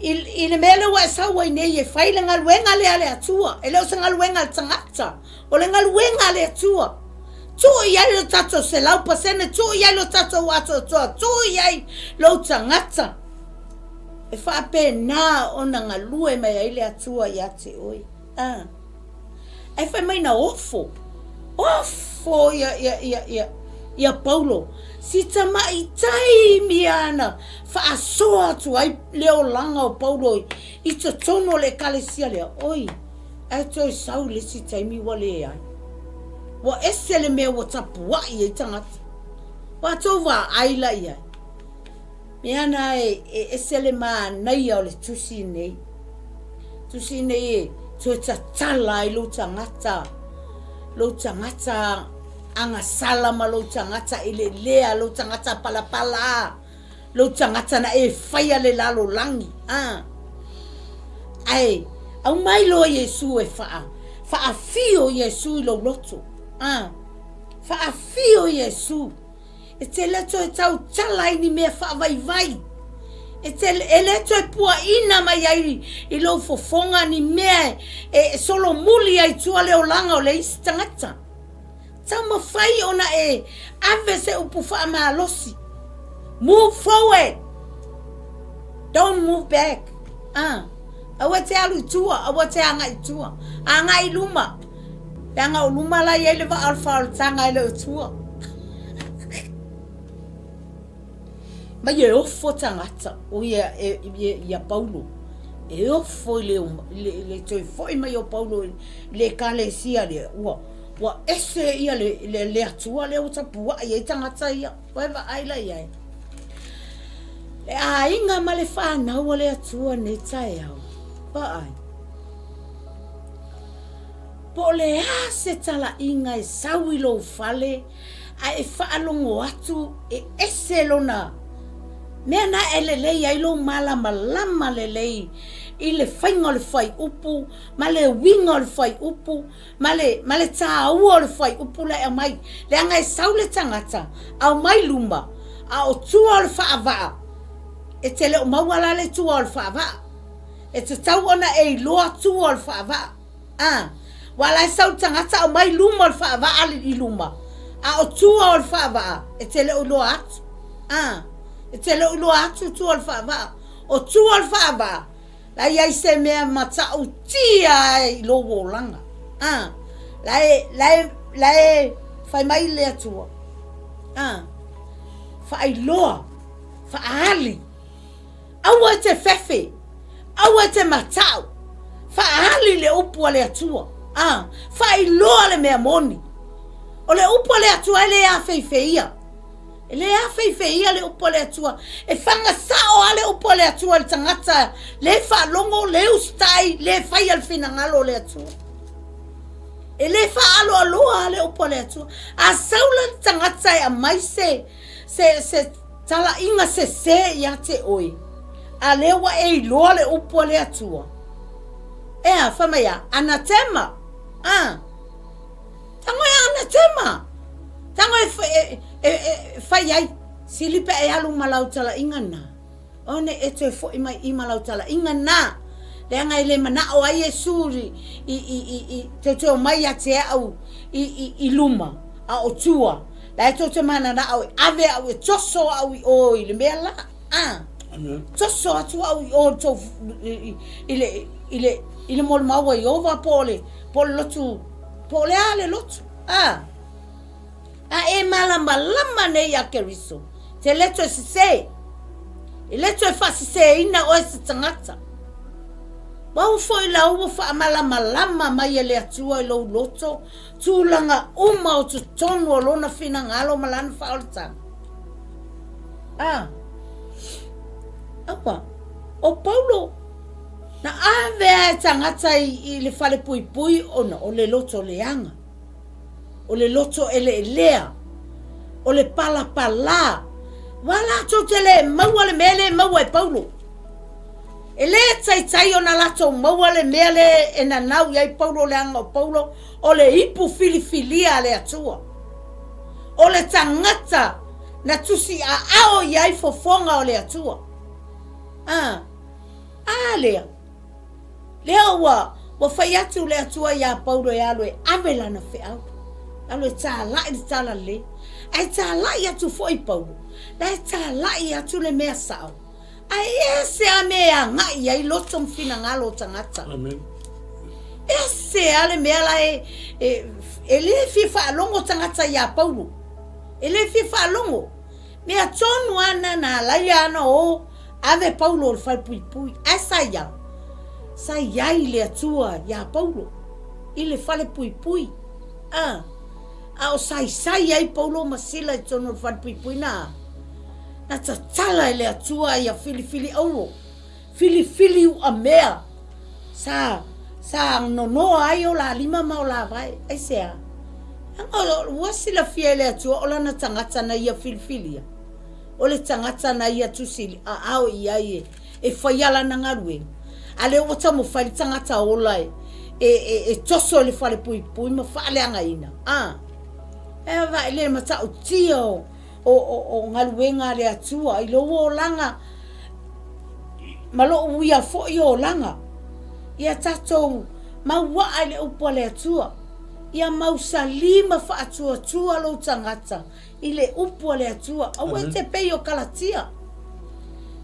i, i le mea lea ua e sau ai nei e fai le galuega lea a le Atua. E le o se galuega a le tagata, o le galuega a le Atua. Tuu i ai lo tatou 100%, tuu i ai lo tatou atoatoa, tuu i ai lou tagata. E faapena ona galue mai ai le Atua ia te oe. Ah. Ae fai mai na ofo, ofo ia, ia, ia, ia, ia Paulo, si tamaitai mea na faasoa atu ai le olaga o Paulo i, i totonu o le ekalesia lea, oi, ae toe sau le isi taimi ua leai. Ua ese le mea ua tapuai ai tagata. Ua tou vaai la i ai. Mea na e ese le manaia o le tusi nei. Tusi nei e toe tatala ai lou tagata, lou tagata agasala ma lou tagata eleelea, lou tagata palapala, lou tagata na e faia le lalolagi. A. Ae aumai loa Iesu e faa, faafio Iesu i lou loto. A. Faafio Iesu. E te le toe tautala ai ni mea faavaivai. E, te, e le toe puaina mai ai i lou fofoga ni mea e, e solomuli ai tua le olaga o le isi tagata. Taumafai ona e ave se upu faamalosi. Move forward. Don't move back. Ah. Aua e te alu i tua, aua e te agai i tua. Agai i luma. Leaga o luma la i ai le vaa o le faaolataga e le o tua. Mai e ofo tagata, o ia, e, ia, ia Paulo. E ofo i le, i le, i le toe foi mai o Paulo i le ekalesia lea, ua, ua ese ia le, le, le Atua lea ua tapuai ai tagata ia. Ua e vaai la i ai. Le aiga ma le whanau a le Atua nei taeao. Vaai. Po o le a se talaiga e sau i lou fale ae e faalogo atu e ese lona mea na e lelei ai lou malamalama lelei i le faiga o le fuaiupu ma le uiga o le fuaiupu ma le, ma le tāua o le fuaiupu la e aumai. Leaga e sau le tagata, aumai luma, a o tua o le faavaa, e te le o maua la le tua o le faavaa. E tatau ona e iloa tua o le faavaa. A, ua la e sau le tagata aumai luma o le faavaa i luma, a o tua o le faavaa, e te le o iloa atu. A, e te le o iloa atu tua o le faavaa. O tua o le faavaa, la i ai se mea matautia ai i lou olaga. A, la e, la e, la e fai mai le Atua. A, faailoa, faaali. Aua e te fefe, aua e te matau, faaali le upu a le Atua, a, faailoa le mea moni. O le upu a le Atua e le afeifeia. E le afeifeia le upu a le Atua. E faga sao lava le upu a le Atua i le tagata le faalogo, le usitai, le faia le finagalo o le Atua. E le faaaloaloa le upu a le Atua. A sau la le tagata e aumai se, se, se Talaiga sesē ia te oe, a lea ua e iloa le upu a le Atua. Ea, fai mai a, anatema, a. Tago e anatema, tago e, e, e, e fai ai, sili pe e alu ma lau talaiga na. One e toe foi mai i ma lau talaiga na. Leaga e le manao ai Iesu i, i, i, i, i toe toe omai ia te au i, i, i luma, a o tua. La e tou te mananao e ave au e toso au i o i le mea la. A. Toso atu au i o tou, i, i, le, i le, i le molimau a Ieova po o le, po o le lotu, po o le a le lotu. A. A e malamalama nei ia Keriso, te le toe sesē. E le toe faasesēina oe se tagata. Ua foi la ua faamalamalama mai e le Atua i lou loto, tulaga uma o totonu o lona finagalo ma lana faaolataga. A, aua, o Paulo, na ave a e tagata i, i le fale puipui ona o le loto leaga, o le loto eleelea, o le palapalā. Ua latou te le maua le mea le maua e Paulo. E lē taitai ona latou maua le mea lea e nanau i ai Paulo leaga o Paulo o le ipu filifilia a le Atua. O le tagata na tusiaao i ai fofoga o le Atua. A, a lea. Lea ua, ua fai atu le Atua iā Paulo e alu e ave lana feau, alu e tālaʻi le talalelei. Ae tālaʻi atu foi Paulo, la e tālaʻi atu le mea sao. Ae ese a mea e agai i ai loto ma finagalo o tagata. Amen. Ese a le mea la e, e, e le fia faalogo tagata iā Paulo. E le fia faalogo. Mea tonu ana na alaia ana o ave Paulo o le falepuipui. Ae sa ia, sa iai le Atua iā Paulo i le falepuipui. A, a o saisai ai Paulo ma Sila i totonu o le falepuipui na, na tatala e le Atua ia filifili auro, filifili uamea, sa, sa nonoa ai o la lima ma o la vae. Aisea? Leaga ua silafia e le Atua o lana tagata na ia filifilia, o le tagata na ia tusi aao i ai e, e faia lana galuega. A lea ua taumafai le tagata ola e, e, e, e toso i le falepuipui ma faaleagaina. A, e vaai le matautia o, o, o, o galuega a le Atua i lou olaga ma lou ia foi olaga. Ia tatou mauaa i le upu a le Atua. Ia mausali ma faatuatua lou tagata i le upu a le Atua. Aua e te pei o Kalatia.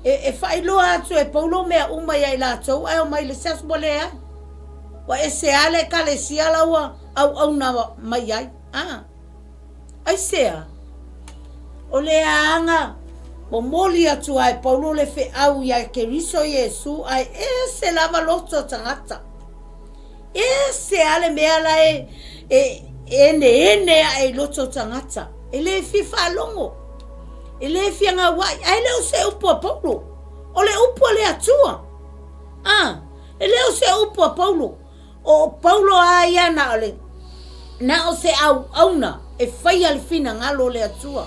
E, e faailoa atu e Paulo mea uma ia i latou ae omai i le isi aso ua leai. Ua ese lava le ekalesia la ua auauna mai ai. A. Aisea? O le aga momoli atu ai Paulo le feau iā Keriso Iesu ae ese lava loto tagata. Ese a le mea la e, e eneene aʻe i loto tagata. E le fia faalogo. E le fia gauaʻi. Ae le o se upu a Paulo. O le upu a le Atua. A, e le o se upu a Paulo. O Paulo a ia na o le, na o se auauna e faia le finagalo o le Atua,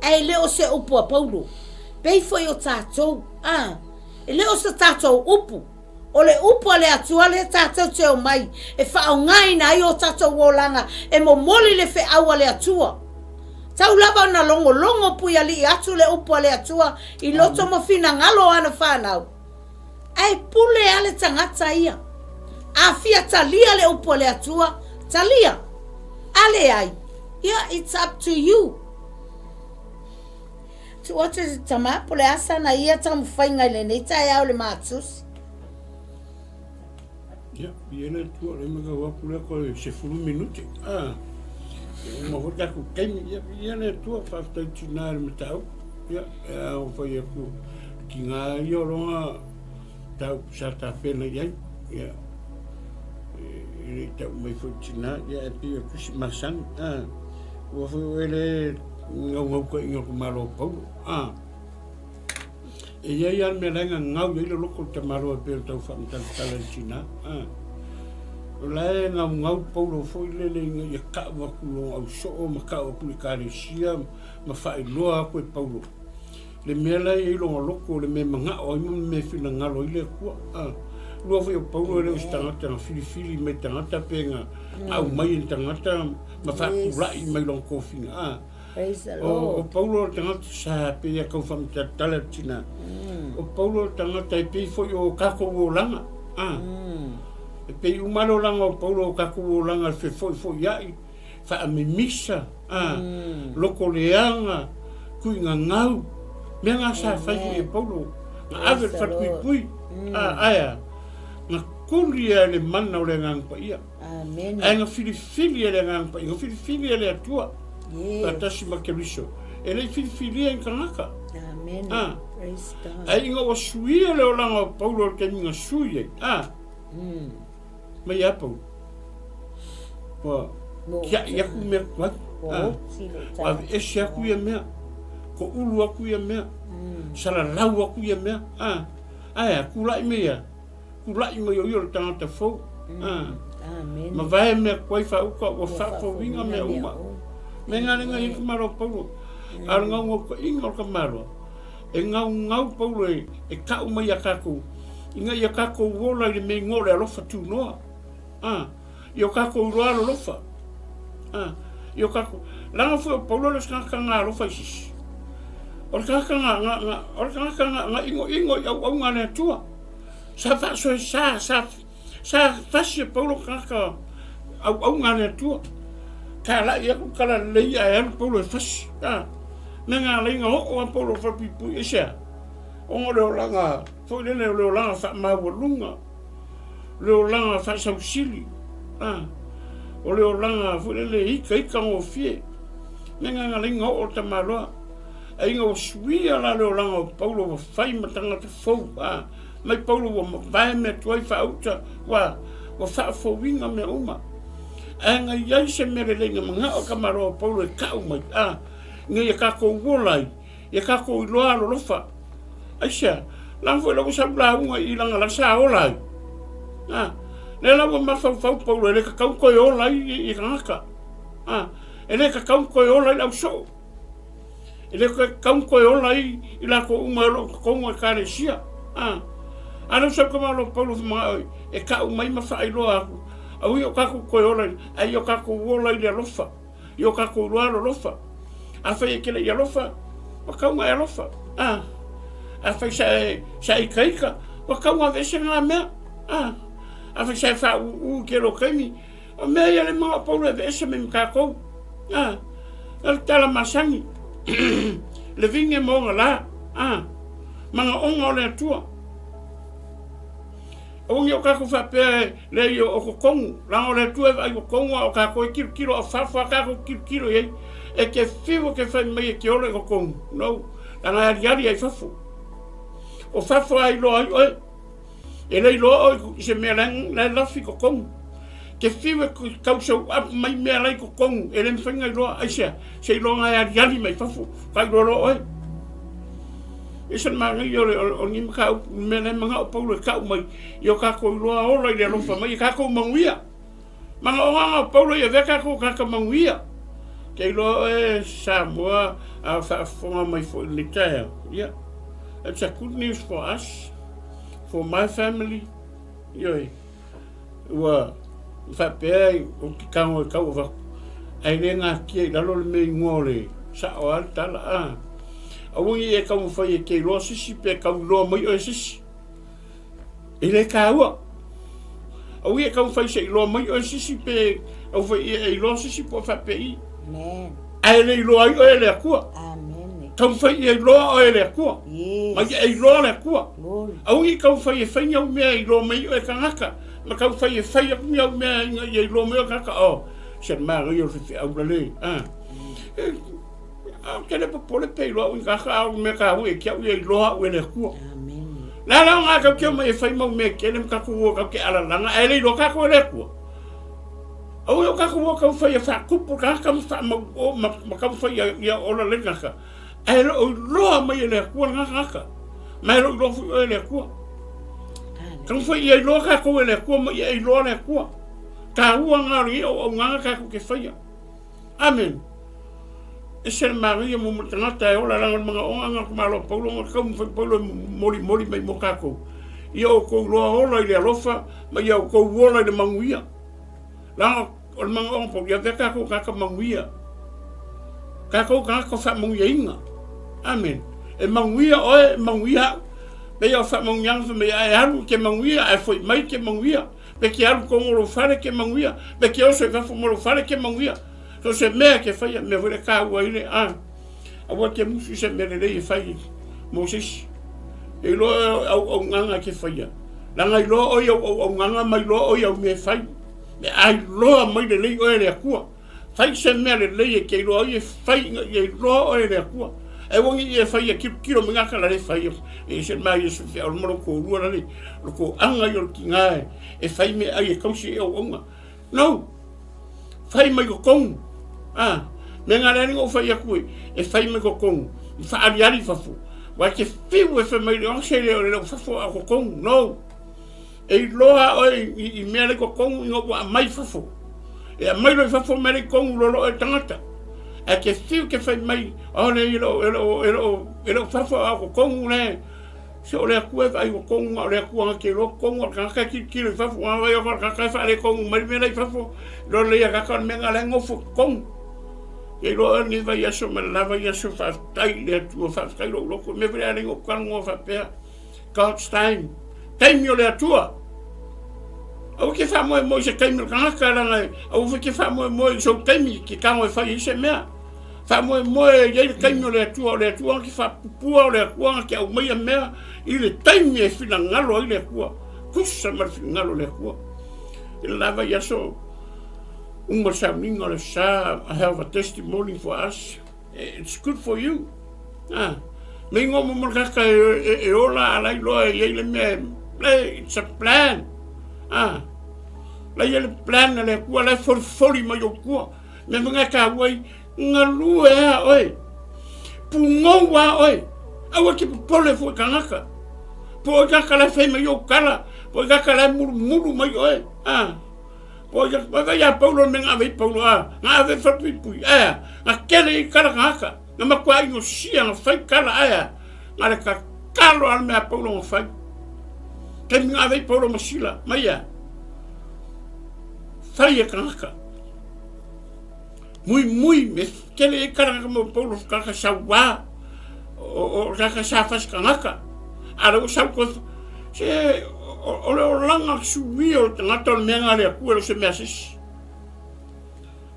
ae le o se upu a Paulo. Pei foi o tatou, a, e le o se tatou upu, o le upu a le Atua lea tatou te omai e faaaogaina ai o tatou olaga e momoli le feau a le Atua. Tau lava ona logologo puialii atu le upu a le Atua i loto ma finagalo o ana fanau. Ae pule a le tagata ia. A fia talia le upu a le Atua, talia. A leai, ia, it's up to you. Tuu atu i te tama, po le a sana ia taumafaiga i lenei taeao i le matusi. Ia, i le Atua, le mea kau atu lea koe 10 minute. Ah, e uma foi tatou taimi. Ia, ia le Atua, faafetai tinā i le mataupu. Ia, e ao fai atu ki ngā ia o longa tau sa tapena i ai. Ia, e le tau mai foi tinā, ia e pei o tusi masani. Ah, ua foi oe le ngaungau ka inga ko malo paulo. Ah, E i ai a le mea la e gagau i ai le loko o le tamaloa e pei ona tau faamatalatala i le tina. A. O la e gaugau Paulo foi lele ina ia ka'u atu lona ausoo ma ka'u atu i le ekalesia ma faailoa atu e Paulo le mea la e i ai lona loto, o le mea e mana'o ai ma le mea e finagalo ai le Atua. A. Lua foi o Paulo e le o se tagata na filifili mai tagata pe na aumai e ni tagata ma faatula'i mai lona tofiga. A. Praise the Lord. O Paulo o le tagata sa pei a tau faamatala le tina. O Paulo o le tagata e pei foi o kakou olaga. Ah. E pei uma le olaga o Paulo o kakou olaga le fefoifoiai, faamimisa, ah, loko leaga, tuigagau. Mea nga sa fai foi e Paulo. Na ave le falepuipui. Ah, ae a? Na tuli e le mana o le Agaga Paia. Amen. Ae na filifili e le Agaga Paia, na filifili e le Atua. Yes. Faatasi ma Keriso. E le i filifilia i ni tagata. Amen. Ah. Praise God. Ae ina ua suia le olaga o Paulo i le taimi na sui ai. Ah. Mai ia Paulo. Ua kiaʻi aku mea tuai. Ah. Ua aveese aku ia mea. Koʻulu aku ia mea. Salalau aku ia mea. Ah. Ae a, tulai mai ia. Tulaʻi mai o ia o le tagata fou. Ah. Amen. Mavae mea tuai faauka ua faafouina mea uma. Me nga lenga i ka malo Paulo. A o le gaugaukaʻiga o le ka malo, e gaugau Paulo e, e kaʻu mai iā kakou. Ina ia kākou ola i le mea igoa o le alofa tunoa. A, i o kākou iloa alolofa. A, i o kākou, leaga foi o Paulo le tagata na alofa i sisi. O le tagata na, na, na, o le tagata na, na inoino i auauna a le Atua. Sa faasoe sa, sa, sa fasi e Paulo tagata auauna a le Atua. Talai aku kala lelei ae alu Paulo e fasi. A, me ngā laina oo a Paulo whapuipui, e sea. Ona o le olaga, foi lele o le olaga faamaualuga, le olaga faasausili, a, o le olaga foi lele e ikaika gofie, me gagalaiga oo o le tamaloa. Ae ina ua suia la le olaga o Paulo ua fai ma tagata fou, a, mai Paulo ua mavae mea tuai faauta, ua, ua faafouina mea uma. Ae na i ai se mea lelei na manao tamaloa o Paulo e tau mai, a, ina ia tatou ola ai, Ia tatou iloa alolofa. Aisea? Leaga foi lea ua sau lauga i lana la sa ola ai. A, lea la ua mafaufau Paulo e le tatau toe ola ai i tagata. A, e le tatau toe ola ai le ausoo. E le tatau toe ola ai i latou uma o lo o totonu o ekalesia. A, a lea ua sau tamaloa Paulo whamanao e kau mai ma faailoa atu. Aua ia o tatou toe ola, ae ia o tatou ola i le alofa. I o kakou loa alolofa. Afai e ke le i alofa, ua kau e alofa. A, afai sa e, sa e ikaika, ua kau aveese ngā mea. A, afai sa e whauu i ke lo kaimi, o mea ia le mga o Paulo e veese mai ma kakou. A, o le tala masani, le vinge mo nga la. A, manga onga o le Atua. Aua o kakou faapea e leai o totonu, leaga o le Atua e vaai totonu a o kakou e tilotilo a o fafo a kakou tilotilo i ai. E te fiu e te fai mai e te ola i totonu, no, leaga e aliali ai fafo. O fafo a iloa ai oe, e le iloa oe i se mea la e lafi i totonu. Te fiu e tau show up mai mea la i totonu, e le mafai ona iloa, aisea? Seiloga e aliali mai fafo, ka iloa loa oe. E se manaia o le o lenei mataupu, le mea la e manao Paulo e tau mai, ia o tatou iloa ola i le alofa mai, ia tatou manuia. Manaoga o Paulo ia avea tatou tagata manuia. Ke iloa oe Samoa a o faafofoga mai foi i lenei taeao. Ia, it's a good news for us, for my family. Ioe. Ua faapea ou te tago e tau avatu, ae le natia i lalo le mea igoa o le sao a le tala, a. Aua ne i e taumafai e te iloa se isi pe tau iloa mai oe e se isi. E le taua. Aua ne i e taumafai se iloa mai oe e se isi pe taumafai e iloa se isi po o faapei. Ae le iloa ai oe e le Atua. Taumafai ia iloa oe e le Atua. Ma ia e iloa le Atua. Aua ne i taumafai e fai ni au mea e iloa mai oe e tagata, ma taumafai e fai atu ni au mea ina ia iloa mai oe e tagata, oh, se manaia o le faifeau lalē. Ah. Ou te le popole pe iloa au i tagata, a o le mea taua ia te au ia iloa au e le Atua. Le a la o ngā tatou te omai e fai mau mea tele ma tatou o tatou te alalaga, ae le iloa tatou e le Atua. Aua o tatou o taumafai e faatupu tagata ma faamau o ma, ma taumafai ia, ia ola le tagata. Ae le o iloa mai e le Atua lena tagata. Ma e le o iloa foi oe e le Atua. Taumafai ia iloa tatou e le Atua ma ia e iloa le Atua. Taua ngā o lenei auaunaga tatou te faia. Amen. E se le manaia mo mo tagata e ola leaga o le manaoga na o Malo Paulo na taumafai Paulo e molimoli mai mo tatou. Ia outou iloa ola i le alofa ma ia outou ola i le manuia. Leaga o le manaoga Paulo, ia avea tatou tagata manuia. Tatou tagata faamanuiaina. Amen. E manuia oe, e manuia au. Pei o faamanuiaga fai mai, a e alu e te manuia, a e foi mai e te manuia. Pe ke alu tonu o lou fale ke manuia, pe ke oso i fafo ma lou fale ke manuia. So se mea ke faia, mea foi le taua ai le a. Aua ke musu i se mea lelei e fai mo se isi. E iloa e auaunaga ke faia. Leaga iloa oe i au auaunaga ma iloa oe i au mea e fai. Me a iloa mai lelei oe e le Atua. Fai se mea lelei e te iloa ai e fai ina ia iloa oe e le Atua. Aua ne i e fai e tilotilo mai gata la le fai e se mea ia se o le malo toalua la le lo toaga ia o le tina e fai meaai e tausi ai auauna. No! Fai mai totonu. Ah, me ngā lea o fai atu e, e fai mai totonu. I whaariari fafo. Wa te whiu e fai mai le ose le o le fafo a totonu. No! E iloa oe i mea le totonu ina ua aumai fafo. E aumai loa i fafo mea le totonu loa loa e tagata. Ae te fiu te fai mai, oh le e leo, e leo, e leo, e leo fafo a o totonu le. Se o le Atua e vaai ua tonu na o le Atua na te iloa tonu a le tagata e tilotilo i fafo, na vaai atu a le tagata e faaletonu mai le mea la i fafo, iloa lelei e le tagata o le mea lena la e nofo i totonu. Ia iloa oe lenei vaiaso ma le la vaiaso, faafetai i le Atua, faafetai i lou loto, le mea foi lea a le ou talanoa faapea, God's time, taimi o le Atua. Aua ke faamoemoe i se taimi o le tagata, leaga aua foi ke faamoemoe i sou taimi ke tago e fai ai se mea. Faamoemoe e i ai le taimi o le Atua, o le Atua na te faapupua, o le Atua na te aumaia mea i le taimi e finagalo ai le Atua. Tusa ma le finagalo o le Atua. I le la vaiaso, uma le sauniga o le sa, I have a testimony for us. It's good for you. Ah, me ingoa mo mo le kaka e, e, e ola a lai loa e i ai le mea, e, it's a plan. Ah, lai e le plan a le Atua, lai folifoli mai o tua. Mea foi e taua ai, galue a oe, pugou a oe, aua te popole fua i tagata. Po o tagata la e fai mai ou tala, po o tagata la e mulumulu mai oe, a. Po o tagata, vai ia Paulo le mea na ave ai Paulo, a, na ave i falepuipui, ae a, na tele ai tala tagata, na matua inosia na fai tala, ae a, na le tatalo a le mea a Paulo na fai. Taimi na ave ai Paulo ma Sila, mai a, fai e tagata. Muimui me tele ai karanga mo Paulo kaka sauā o kaka sa fasi kangaka. A le ua sau koe se o le olaga suia o le tagata o le mea le Atua e le o se mea a se isi.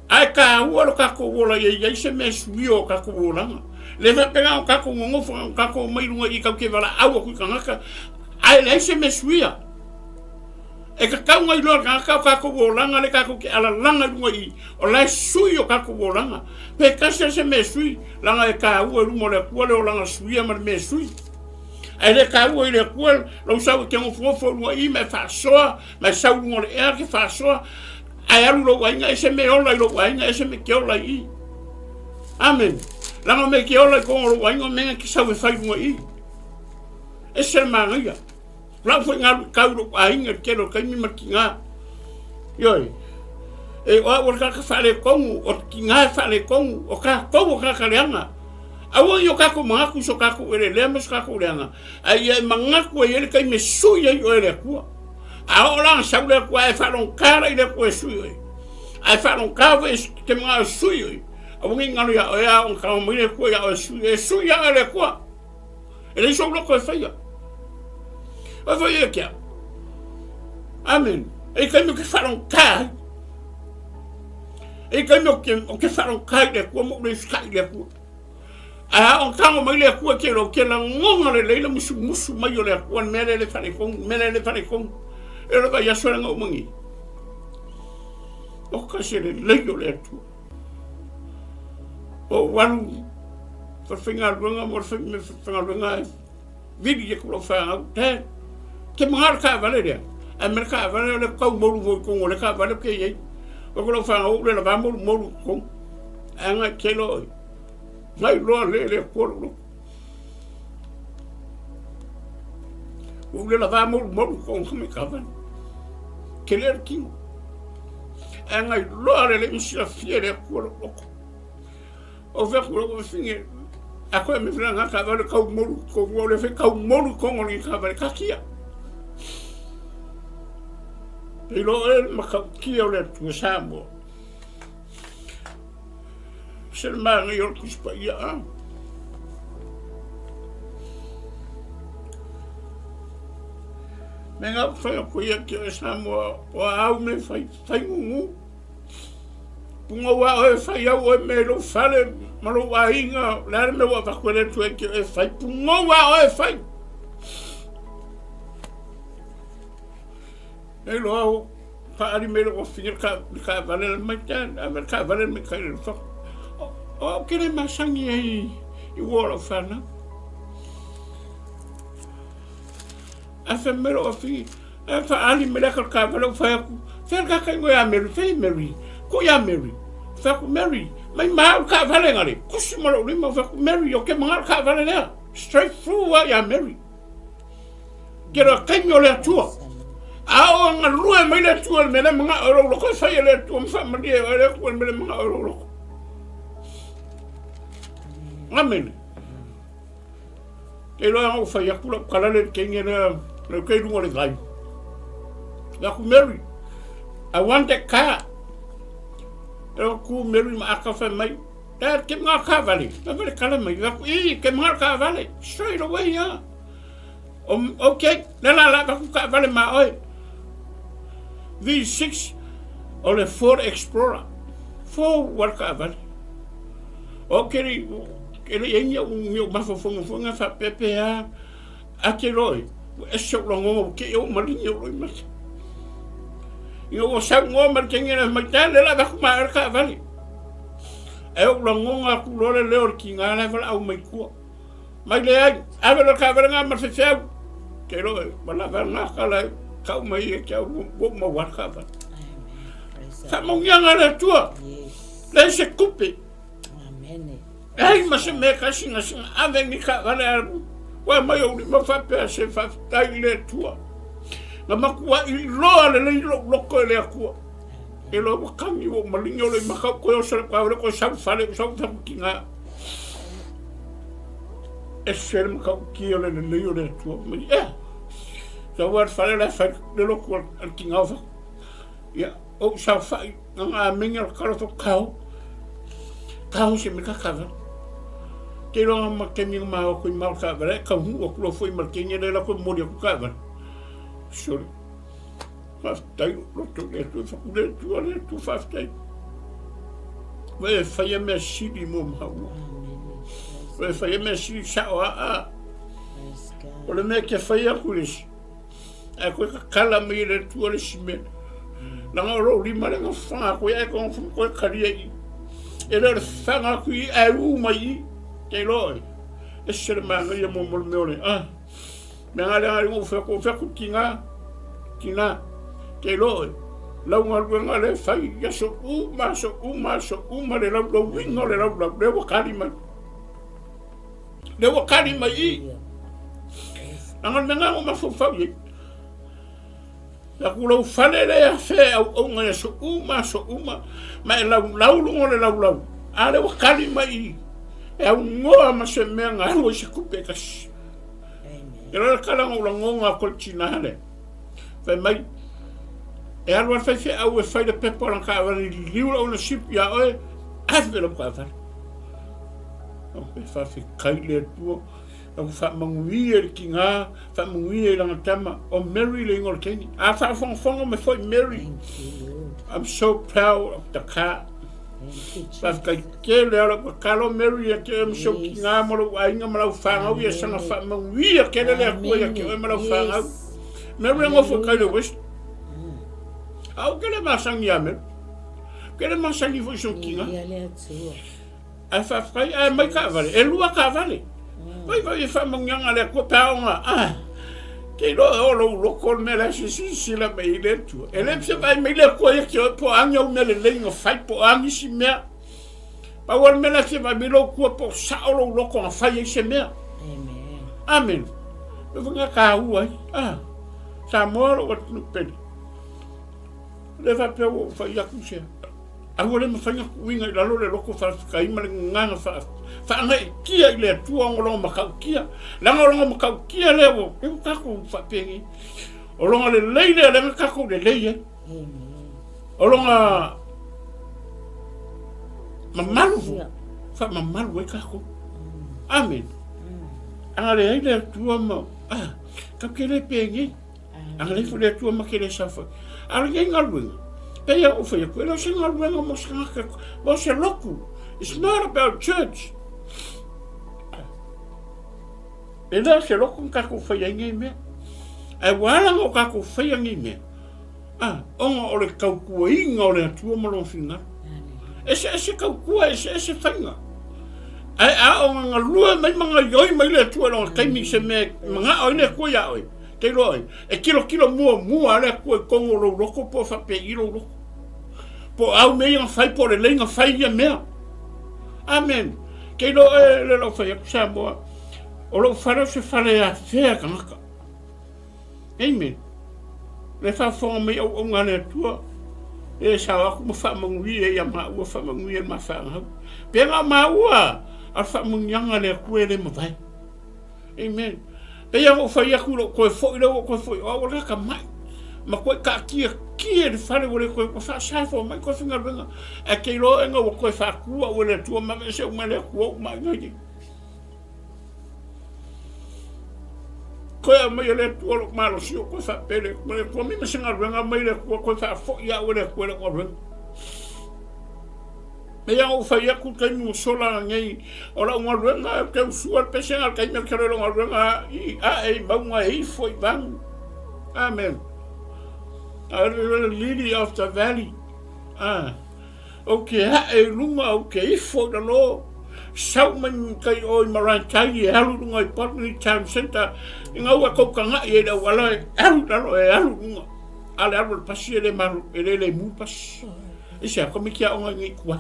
Ae taua lo tatou ola ia i ai se mea e suia o tatou olaga. Le faapena o tatou nonofo o tatou omai i luga i i tatou te valaau atu i tagata ae leai se mea e suia. E tatau ona iloa e le tagata o tatou olaga lea tatou te alalaga i luga i i, o la e sui o tatou olaga. Pe tasi lava se mea e sui, leaga e taua i luma o le Atua le olaga suia ma le mea e sui. Ae le taua i le Atua lou sau e te nofonofo i luga i i ma e faasoa, ma e sau i luga o le ea e te faasoa, ae alu lou aiga, ese mea e ola i lou aiga, ese mea e te ola i i. Amen. Leaga o mea e te ola i totonu o lou aiga, o mea e te sau e fai i luga i i. Ese le manaia. Lau foi galu i kau lou aiga i le tele o taimi ma le tiga. Ioe. E o au o le tagata faaletonu, o le tiga e faaletonu, o tatou o tagata leaga. Aua i o tatou manatu i so tatou eleelea ma so tatou leaga, ae ia e manatu e i ai le taimi e sui ai oe e le Atua. A oo la ona sau le Atua, ae faalogogata la i le Atua e sui oe. Ae faalogogata foi e te manao e sui oe. Aua ne i galo ia oe a oo ona tago mai le Atua ia oe e sui oe. E sui ia oe e le Atua. E leai sou loto e faia. Oe foi e ke au. Amen. E taimi o ke whaalogata ai. E taimi o ke, o ke whaalogata i le Atua ma ou le usitai i le Atua. Ae a o tago mai le Atua ke lo ke lagona lelei le musumusu mai o le Atua le mea lea le faaletonu, le mea lea le faaletonu. E o le vaiaso lea na uma nei. O ka se lelei o le Atua. Ou alu falefaigaluega mo le faigaluega e vili atu lau fanau, Dad, ke manao le taavale lea. Ae mai le taavale o le tau moulu foi i totonu o le taavale ou te i ai. O lau fanau ou le lavā moulumoulu i totonu. Ae ngai te iloa oe. Ngai loa le le Atua lou loto. Ua ou le lavā moulumoulu i totonu o le taavale. Tele le tino. Ae ngai loa le le silafia e le Atua lou loto. O fea ku lau afine, a koe me fela ngā taavale kau moru, ko ua le fe kau moru kongo ni taavale kakia. Te lo e makautia o le Atua Samoa. Se le maangai o le Tusi Paia a. Me ngā whai o koia ki o Samoa o a au me whai, whai ngungu. Punga ua oe whai au oe me lou fale ma lou aiga, le a le mea ua avatu e le Atua e te oe whai. Punga ua oe whai. Nei loa au, whaari me lou wawhine le ka, le kaavale le mai te, a me le kaavale le mai kai le whako. O au ke le masangi ai i ua o lau whanau. A whai me lou wawhine, a whaali me le ka kaavale u whai aku, whai ka kai ngoe a Mary, whai Mary, ko ia Mary, whai aku Mary, mai maa u kaavale ngare, kusi ma lou lima, whai aku Mary, o ke manga le kaavale lea, straight through a ia Mary. Ke roa taimi o le Atua. A o galue mai le Atua le mea le manao o lou loko e fai e le Atua ma faamalie e le Atua le mea le manao o lou loko. Amene. Te iloa ua fai atu lau tala le teine lea, leu te i luga o le vai. Fai atu, Mary, I want that car. E o tu Mary ma aka fai mai, Dad, ke mga kaavale. Fai mai le tala mai, fai atu, I, ke mga kaavale. Straight away, ah. Ok, le la la avatu kaavale ma oe. V6 o le Ford Explorer. Fou ua le kaavale. O ke le e le i ai ni ou mafaufauga foi na faapea pe a a te iloa oe, ua ese ou lagona ua te i ou maligi ou loimata. Ina ua saunoa mai le teine lea mai, Dad, lea o le a avatu ma oe le kaavale. Ae ou lagona atu loa le leo o le tiga la e valaau mai tua. Mai leai, ave loa le kaavale na ma le faifeau. Te iloa oe, ua lava na tala e tau mai ia te au, ua ou maua le kaavale. Faamauniaga a le Atua, leai se tupe. Leai ma se mea e kasigasina, ave ni kaavale a ua mai ou lima faapea se faafetai i le Atua. Na matuai iloa lelei lou loto e le Atua. E loa ua kagi ua ou maligi o le maka ou toe oso le kaavale toe sau fale ou sau fatu tiga. Ese le matautia o le lelei o le Atua mai ea. Sau a le fale la e fai le lotu a le tiga o fatu. Ia, ou saofai na ngā amene o le tala fatu kao. Kao se me kakava. Te iloa ma taimi na ma o atu i ma o le kaavale, e taunuu atu loa foi ma le teine lea la toe momoli atu kaavale. Sole. Faafetai lou loto i le Atua, faatu le Atua, le Atua faafetai. Ua e faia mea sili mo maua. Ua e faia mea sili sao aa. O le mea ke fai aku le isi. Ae koe kakala mai e le Atua le isi mea. Langa o lou lima le gafaga koe ae koe gafaga koe kalia i. E le o le faga aku i ae u mai i. Te iloa oe. Ese le manaia mo mo le mea o le ah. Mea nga lea ngai fai atu, fai atu tina, tina, te iloa oe, lau galuega lea e fai i aso uma, aso uma, aso uma, le laulauina o le laulau, lea ua kali mai. Lea ua kali mai i. Leaga o le mea lena ua mafaufau i ai. Aku lau fale lea fe auauna i aso uma, aso uma, ma e laulau luga o le laulau. A lea ua kali mai i, e aunoa ma se mea na alu ai se tupe e tasi. E loa le tala na ou lagona atu ai le tina lea. Fai mai, e alu lava le faifeau e fai le pepa o lana taavale i liliu le ownership ia oe, ave lau taavale. E faafetai i le Atua, ua faamanuia i le tina, faamanuia i lana tama, o Mary le igoa o le teine. A faafogafoga mai foi Mary, I'm so proud of the car. Faafetai tele lava lau tatalo Mary ia te oe ma si ou tina ma lou aiga ma lau fanau ia saga faamanuia tele le Atua ia te oe ma lau fanau. Mary e nofo i tai le West. A ou te le masani ia Mary. Ou te le masani foi i si ou tina. Ae faafetai, ae mai taavale, e lua taavale. Vai vai e faamanuiaga a le Atua pe a ona, ah, te iloa e oo lou loto le mea la e silasila mai ai le Atua. E le fia vaai mai le Atua ia te oe po o a ni au mea lelei na fai, po o a nisi mea. Pau lava le mea la e fia vaai mai lou Atua po o sao lou loto na fai ai se mea. Amen. Mea foi lena e taua ai. Ah, Samoa lou atunuu pele. Le faapea ua ou fai atu se Aua le mafai ona tuuina i lalo le loto faafetai ma le gagana faagaeetia i le Atua ona o lona matautia. Leaga o lona matautia lea ua lea ua tatou faapenei. O lona lelei lea lea na tatou lelei ai. O lona mamalu foi, faamamalu ai tatou. Amen. A leai le Atua ma, ah, tatou te le penei. Agalelei foi le Atua ma ke le saofai. A o lenei galuega, pei lava ua ou fai atu, e le o se galuega mo se tagata, mo se lotu. It's not about church. E le o se lotu na tatou faia ai nei mea. Ae ua ala ona o tatou faia nei mea, ah, ona o le tautuaina o le Atua ma Lona finagalo. Eseese tautua, eseese faiga. Ae a ona galue mai ma gaioi mai le Atua i lona taimi i se mea e manao ai le Atua iā oe, te iloa oe, e tilotilo muamua lava le Atua i totonu o lou loto po o faapei lou loto. Po o au mea ia na fai, po o lelei na fai ia mea. Amen. Te iloa oe le lau fai atu Samoa, o lou fale o se fale e afea tagata. Amen. Le faafofoga mai auauna a le Atua, e sao atu ma faamanuia ia maua, faamanuia i le ma fanau. Pe na o maua, a o le faamanuiaga a le Atua e le mavae. Amen. Pei a ou fai atu lou toe foi lea ua ou toe foi, o au o le tagata mai. Matuai taatiatia i le fale ua le toe ua faasaefua mai toe faigaluega. Ae te iloa oe na ua toe faatu au e le Atua ma aveese uma e le Atua ou maʻi nei. Toe aumai e le Atua lou malosi ou toe faapele atu ma le Atua, mai ma se galuega aumai le Atua toe faafoi au e le Atua i lau galuega. Pei lava ona ou fai atu i le taimi ua sola nei, o lau galuega ou te usua le pesega i le taimi ou te alu ai i lau galuega i ae i mauga e ifo i vanu. Amen. A le lily of the valley. Ah. Ou te ae i luga, ou te ifo i lalo. Sau mai kai o i Maraetai e alu i luga i Botany Town Centre. Ina ua tou taga'i ai i le auala e alu i lalo e alu i luga. A le alu o le pasi e le malu, e le lemu le pasi. I se a komiti aoga i nei tua.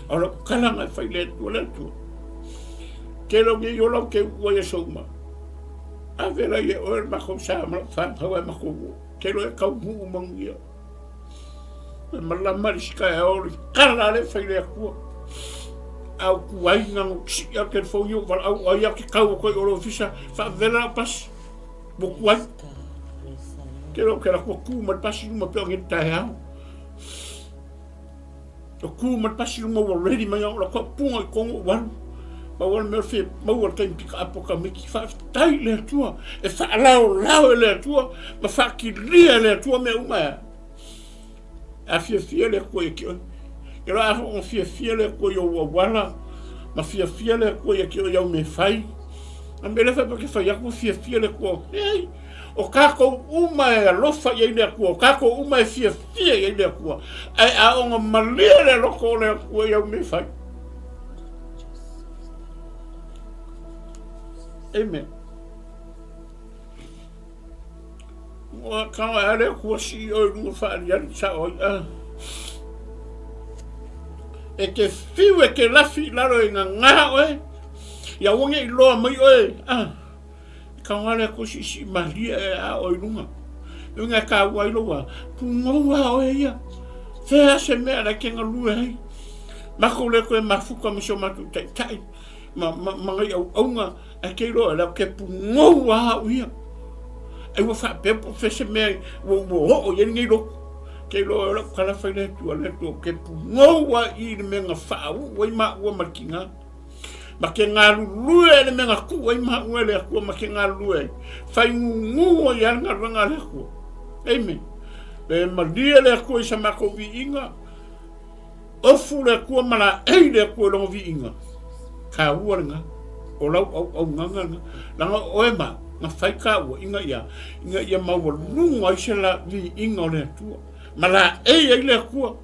O lau kalanga e fai le Atua le Atua. Tele o nei ola ou te uu ai aso uma. Ave la ia oe le matou sa ma lau fanau ae matou ua. Tele e taunuu manuia. E malama le isi taeao le kala le fai le Atua. A o tuai na no sii a telefoni o valaau ai a ke kau o koe o le ofisa faavela lau pasi. Mo tuai. Tele o ke la kua ku ma le pasi luma pe o ngi taeao. O ku ma le pasi luma ua ready mai au la kua punga i kongo o walu. Maua le mea o le fia maua le taimi pika apo ka miki. Faafetai i le Atua e faalaolao e le Atua ma faakilia e le Atua mea uma ea. A fiafia le Atua ia te oe. E loa a ona fiafia le Atua i ou auala, ma fiafia le Atua ia te oe i au mea fai. A mea lea faapea ke fai atu fiafia le Atua. Leai, o tatou uma e alofa i ai le Atua, o tatou uma e fiafia i ai le Atua. Ae a ona malie le loto o le Atua i au mea fai. Amen. Ua kau a le Atua sii oe i luga faaliali sao ai a. E te fiu e te lafi i lalo e ngangā oe, ia aua ne i loa mai oe a. E kau a le Atua siisii malie e a oe i luga. Le uiga e kāua ai lou a, pugou a oe ia. Fea se mea la e te galue ai. Makou le toe mafuta ma si o matou taitai ma, ma, ma nai auauna Ae te iloa lau ke pugou a au ia. Ai ua faapea po o fea se mea ua ua oo i ai lenei lotu. Te iloa o lau tala fai le Atua, le Atua ke pugou a i le mea na faauu ai maua ma le tiga. Ma ke galulue ai le mea na tuu ai maua e le Atua ma ke galulue ai. Faigūgū ai a le galuega a le Atua. Amen. Le malie le Atua i sa matou viiga. Ofu le Atua ma laei le Atua i lona viiga. Taua lena. O lau auaunaga lena. Leaga o oe ma na fai taua ina ia, ina ia maualuga ai se la viiga o le Atua. Ma laei ai le Atua.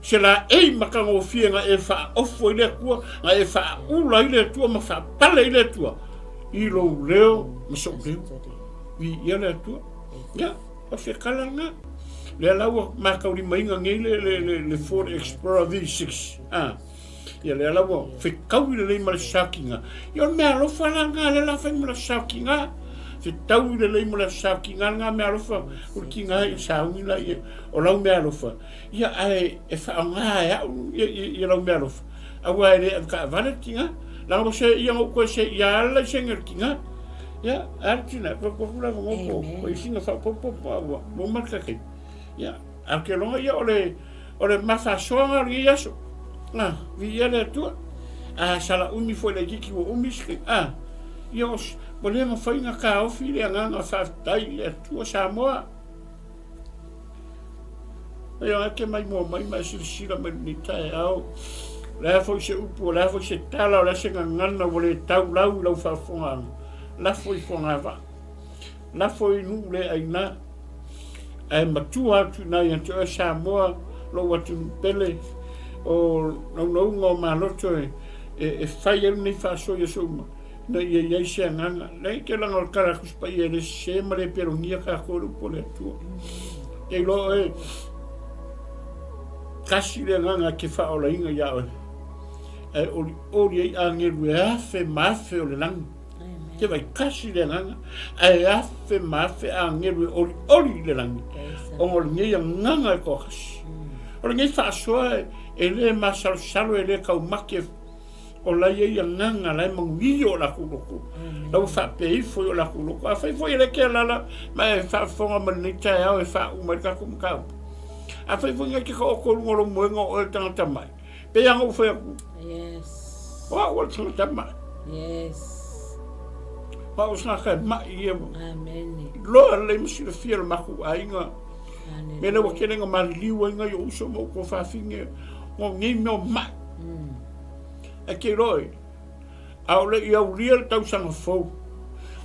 Se laei matagofie na e faaofu ai le Atua, na e faaula ai le Atua ma faapale ai le Atua i lou leo ma sou leo. Viia le Atua. Ia. O se kala lena. Lea la ua mataulimaina nei le, le, le, le Ford Explorer V6. Ah. Ia lea la ua fetaui lelei ma le sakiga. Ia o le mea alofa la lena lea la fai ma le sakiga. Fetaui lelei ma le sakiga lena mea alofa. O le tiga ia sauni la ia o lau mea alofa. Ia ae e faaaoga e au ia, ia, ia lau mea alofa. Aua e le ave taavale le tiga. Leaga ua se ia na ou toe se ia ala i sene le tiga. Ia, a le tina, ko ko kula ngo ko, ko i singa fa po po po ua, mo ma ka ke. Ia, a ke longa ia o le o le mafasoaga o lenei aso. A, viia le Atua. A sala umi foi le kiki ua umi se a. Ia o ua le mafai ona taofi le agaga faafetai i le Atua Samoa. Ia, e te maimoa mai ma e silasila mai lenei taeao. O le a foi se upu, o le a foi se tala, o le a se gagana ua le taulau i lau faafofogaaga, lafo i fogavaa, lafo i nuu le aina, ae matua atu i ina ia te oe Samoa, lou atunuu pele, o naunauga o maloto e, e, e fai ai lenei faasoa i aso uma. Ina ia i ai se agaga. Leai te laga o le tala a Tusi Paia e le sese ma le pelogia tatou e le upu a le Atua. Te iloa oe, tasi le agaga e te faaolaina ia oe, ae olioli ai agelu e afe ma afe o le lagi. Te vai tasi le agaga, ae afe ma afe agelu e olioli i le lagi, ona o lenei agaga e toatasi. O lenei faasoa e le masalosalo, e le taumate. O la e i ai agaga la e manuia o latou loto. La ua faapea ifo i o latou loto. Afai foi e le te alaala ma e faafofoga mai lenei taeao e faauma ai le tatou mataupu. Afai foi na te taoto i luga o lou moega o oe le tagata mai, pei lava ona ou fai atu, Yes. O au o le tagata mai. Yes. O au o se tagata e mai ia. Amen. Iloa lelei ma silafia e lo matou aiga. Mea lea ua tele ina maliliu ai nai ou uso ma ou tuafafine, o nei mea o mai. Ae te iloa e, a o le i aulia le tausaga fou,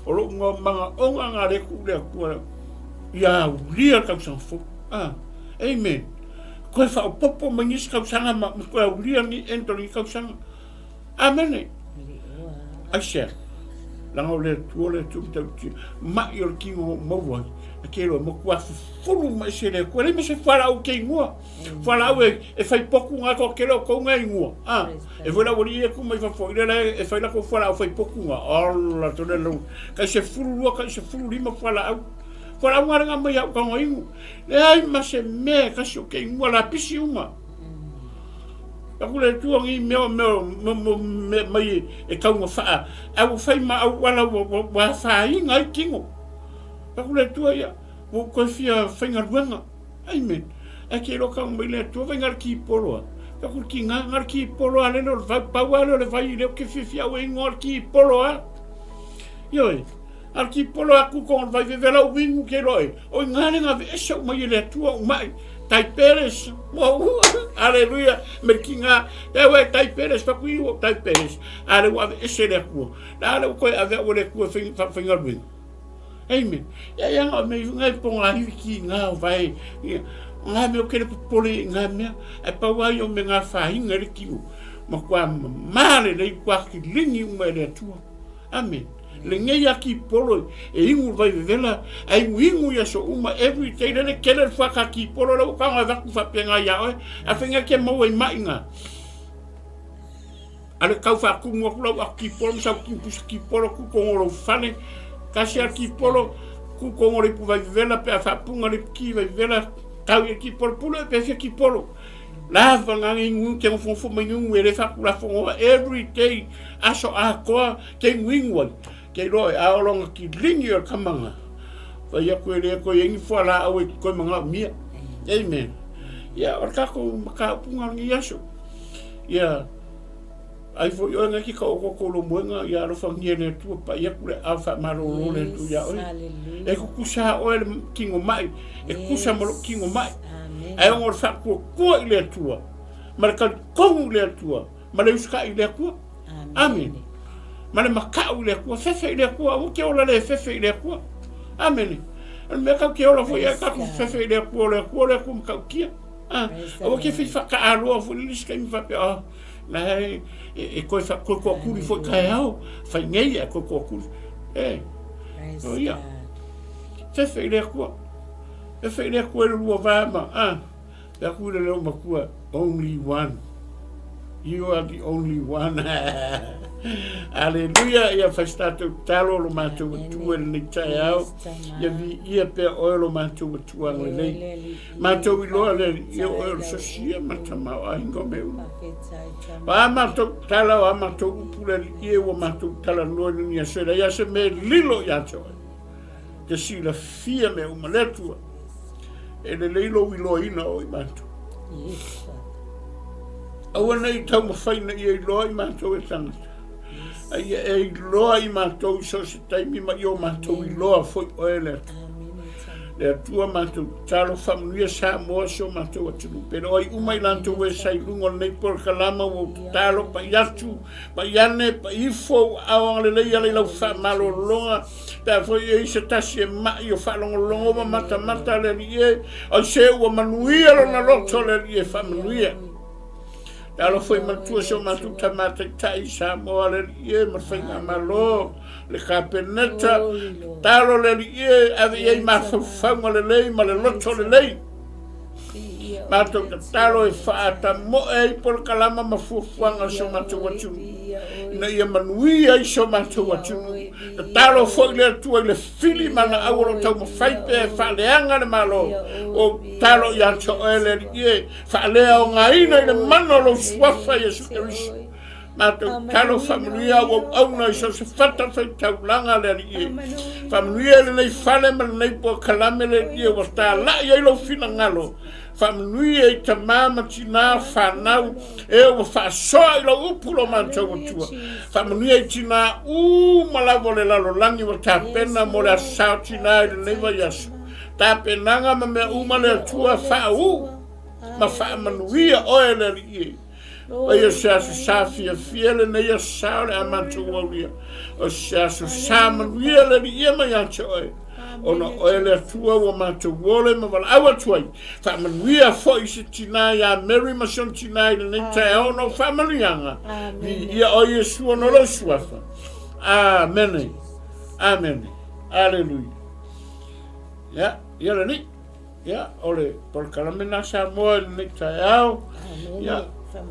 o lou manaoga na le tuu le Atua ia aulia le tausaga fou. Ah, amen. Koe faaopoopo mai nisi tausaga ma koe aulia ni end o lenei tausaga. Amene. Aisea? Leaga o le Atua le Atua matautia. Mai o le tino o maua ai. A ke loa matua fufulu ma ese le Atua. Leai ma se fualaau ke ingoa. Fualaau e, e fai poku ngā toa kele o kou ngā ingoa. Ah, e foi la wali e ku mai fafo i le e fai la ko fualaau fai poku ngā. Ala tole lau. Kai se fulu lua, kai se fulu lima fualaau. Fualaau ngā renga mai au kaunga ingu. Leai ma se mea kasi o ke ingoa la pisi uma. Aku le Atua ngi mea mea mea mai e taunga whaa, a ua whai ma au ala ua ua whāinga ai tino. Aku le Atua ia, ua koe fia whaingaluenga. Amen. Ae ke iloa kau mai le Atua vai ngā ki poloa. Aku ki ngā ngā ki poloa le lo vai pau ale o le vai le o ke fiafia au e ingoa ki poloa. Ioe. Al ki polo aku ko vai vevela u wingu ke loe. O i ngā lenga ve ese u mai e le Atua u mai. Tai Peres. Mo aleluia. Me ki ngā. E we tai Peres paku i o tai Peres. Ale ua ave ese le Atua. La ale u koe ave au le Atua whaingaluenga. Amen. Ia ia ngā me ngai po ngā hiwi ki ngā o vai. Ia, ngā mea o kere popole i ngā mea. Ai pau ai o me ngā whāinga le kino. Ma kua male lei kua ki lingi uma e le Atua. Amen. Lenei a ki polo e ingu vai vevela, a ingu ingu ia so uma every day lele kele le whaka ki polo le uka ngā vaku whapenga ia oe, a whenga ke maua i mai ngā. A le kau whakumu aku lau aku ki polo, msa ku pusa ki polo ku kongo lou fale, kasi a ki polo, ku kongo le ipu vai vevela, pe a whapunga le ki vai vevela, tau ia ki polo, pulo e pe ki polo. Lava ngā ingu ke ngofongofo mai ngungu e le whakulafongoa every day, aso akoa, Kei nguingu ai, kei roa e aolonga ki ringi o le kamanga. Whai aku e lea koe engi fua la au e koe manga o mia. Amen. Ia, o le kako maka upunga o ngi aso. Ia, ai foi oe ngai ki ka oko ko lo moenga, ia alofa ngia le atua pa ia kule au wha malolo le atu ia oe. E kukusa oe le kingo mai, e kukusa mo lo kingo mai. Ai ongo le wha kua kua i le atua, ma le kalikongu i le atua, ma le usukai i le Atua. Amene. Ma le makau i le Atua, fefe i le Atua, aua ke ola le fefe i le Atua. Amene. O le mea kau ke ola foi ai tatou fefe i le Atua, o le Atua, o le Atua matautia. Ah, aua ke fai whakaaloa foi le isi taimi faapea, oh, na e, e, e koe wha, koe koa kuri foi kai ao, whai nei e koe koa kuri. E, o ia. Fefe i le Atua. Fefe i le Atua e le lua vāma. Ah, Te aku i le leo makua, only one. You are the only one. Aleluia, ia whai tātou talo lo mātou atua le nei taeao. Ia vi ia pea oe lo mātou atua ang lelei. Mātou i loa le ia oe o le sosia ma tama o ahinga o me uma. O a mātou tala o a mātou upu le ia ua mātou tala noa i ni aso ia se me lilo ia te oe. Te silafia mea uma le Atua. E lelei lou iloaina o i matou. Yes, Father. Aua nei taumafai ina ia iloa i matou e tagata. Yes. A ia e iloa i matou i so o se taimi ma i o matou iloa foi oe le Atua. Amene, Tama. Le Atua matou tatalo faamanuia Samoa si o matou atunuu. Pe le oi uma i latou e sa i luga o lenei polokalama ua ou tatalo pai atu, pai ane, pai ifo, ua ao agalelei ala i lau faamalologa. Pe a foi e i se tasi e mai o faalogologo ma matamata le Alii e, ai se ua manuia lona loto le Alii e faamanuia. Le alo foi matua se o matou tama taitai i Samoa le Alii e ma le faigamalo, le Kapeneta, talo le Alii e, ave i ai mafaufauga lelei ma le loto lelei. Matou tatalo e faatamoe ai polokalama ma fuafuaga o si o matou atunuu, ina ia manuia ai si o matou atunuu. Tatalo foi le Atua i le fili ma naau o lo o taumafai pea e faaleaga le Malo. Ua ou tatalo ia te oe le Alii e, faaleaogaina i le mana o lou Suafa Iesu Keriso. Matou tatalo faamanuia au auauna i so o se fata faitaulaga le Alii e. Faamanuia i lenei fale ma lenei polokalame le Alii e ua talai ai lou finagalo. Faamanuia i tama ma tina, fanau, e ua faasoa i lau upu lo matou Atua. Faamanuia i tina uma lava o le lalolagi ua tapena mo le aso sa o tina i lenei vaiaso. Tapenaga ma mea uma le Atua faauu ma faamanuia oe le Alii e. Oi o se aso sa fiafia lenei aso sa o le a matou aulia. O se aso sa manuia le Alii mai ia te oe. Ona oe le Atua ua matou ole ma valaau atu ai. Faamanuia foi se tina ia Mary ma si ona tina i lenei taeao ona o faamanuiaga. Viia oe Iesu ona o lou suafa. Amene. Amene. Aleluia. Ia, ia le Alii. Ia, o le polokalame lena Samoa i lenei taeao. Ia,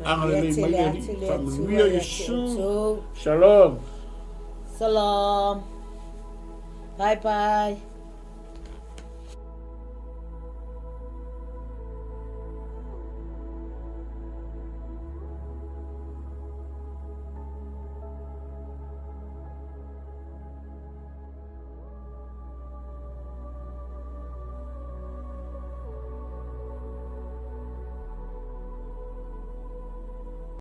agalelei mai le Alii, faamanuia Iesu. Shalom. Shalom. Bye bye.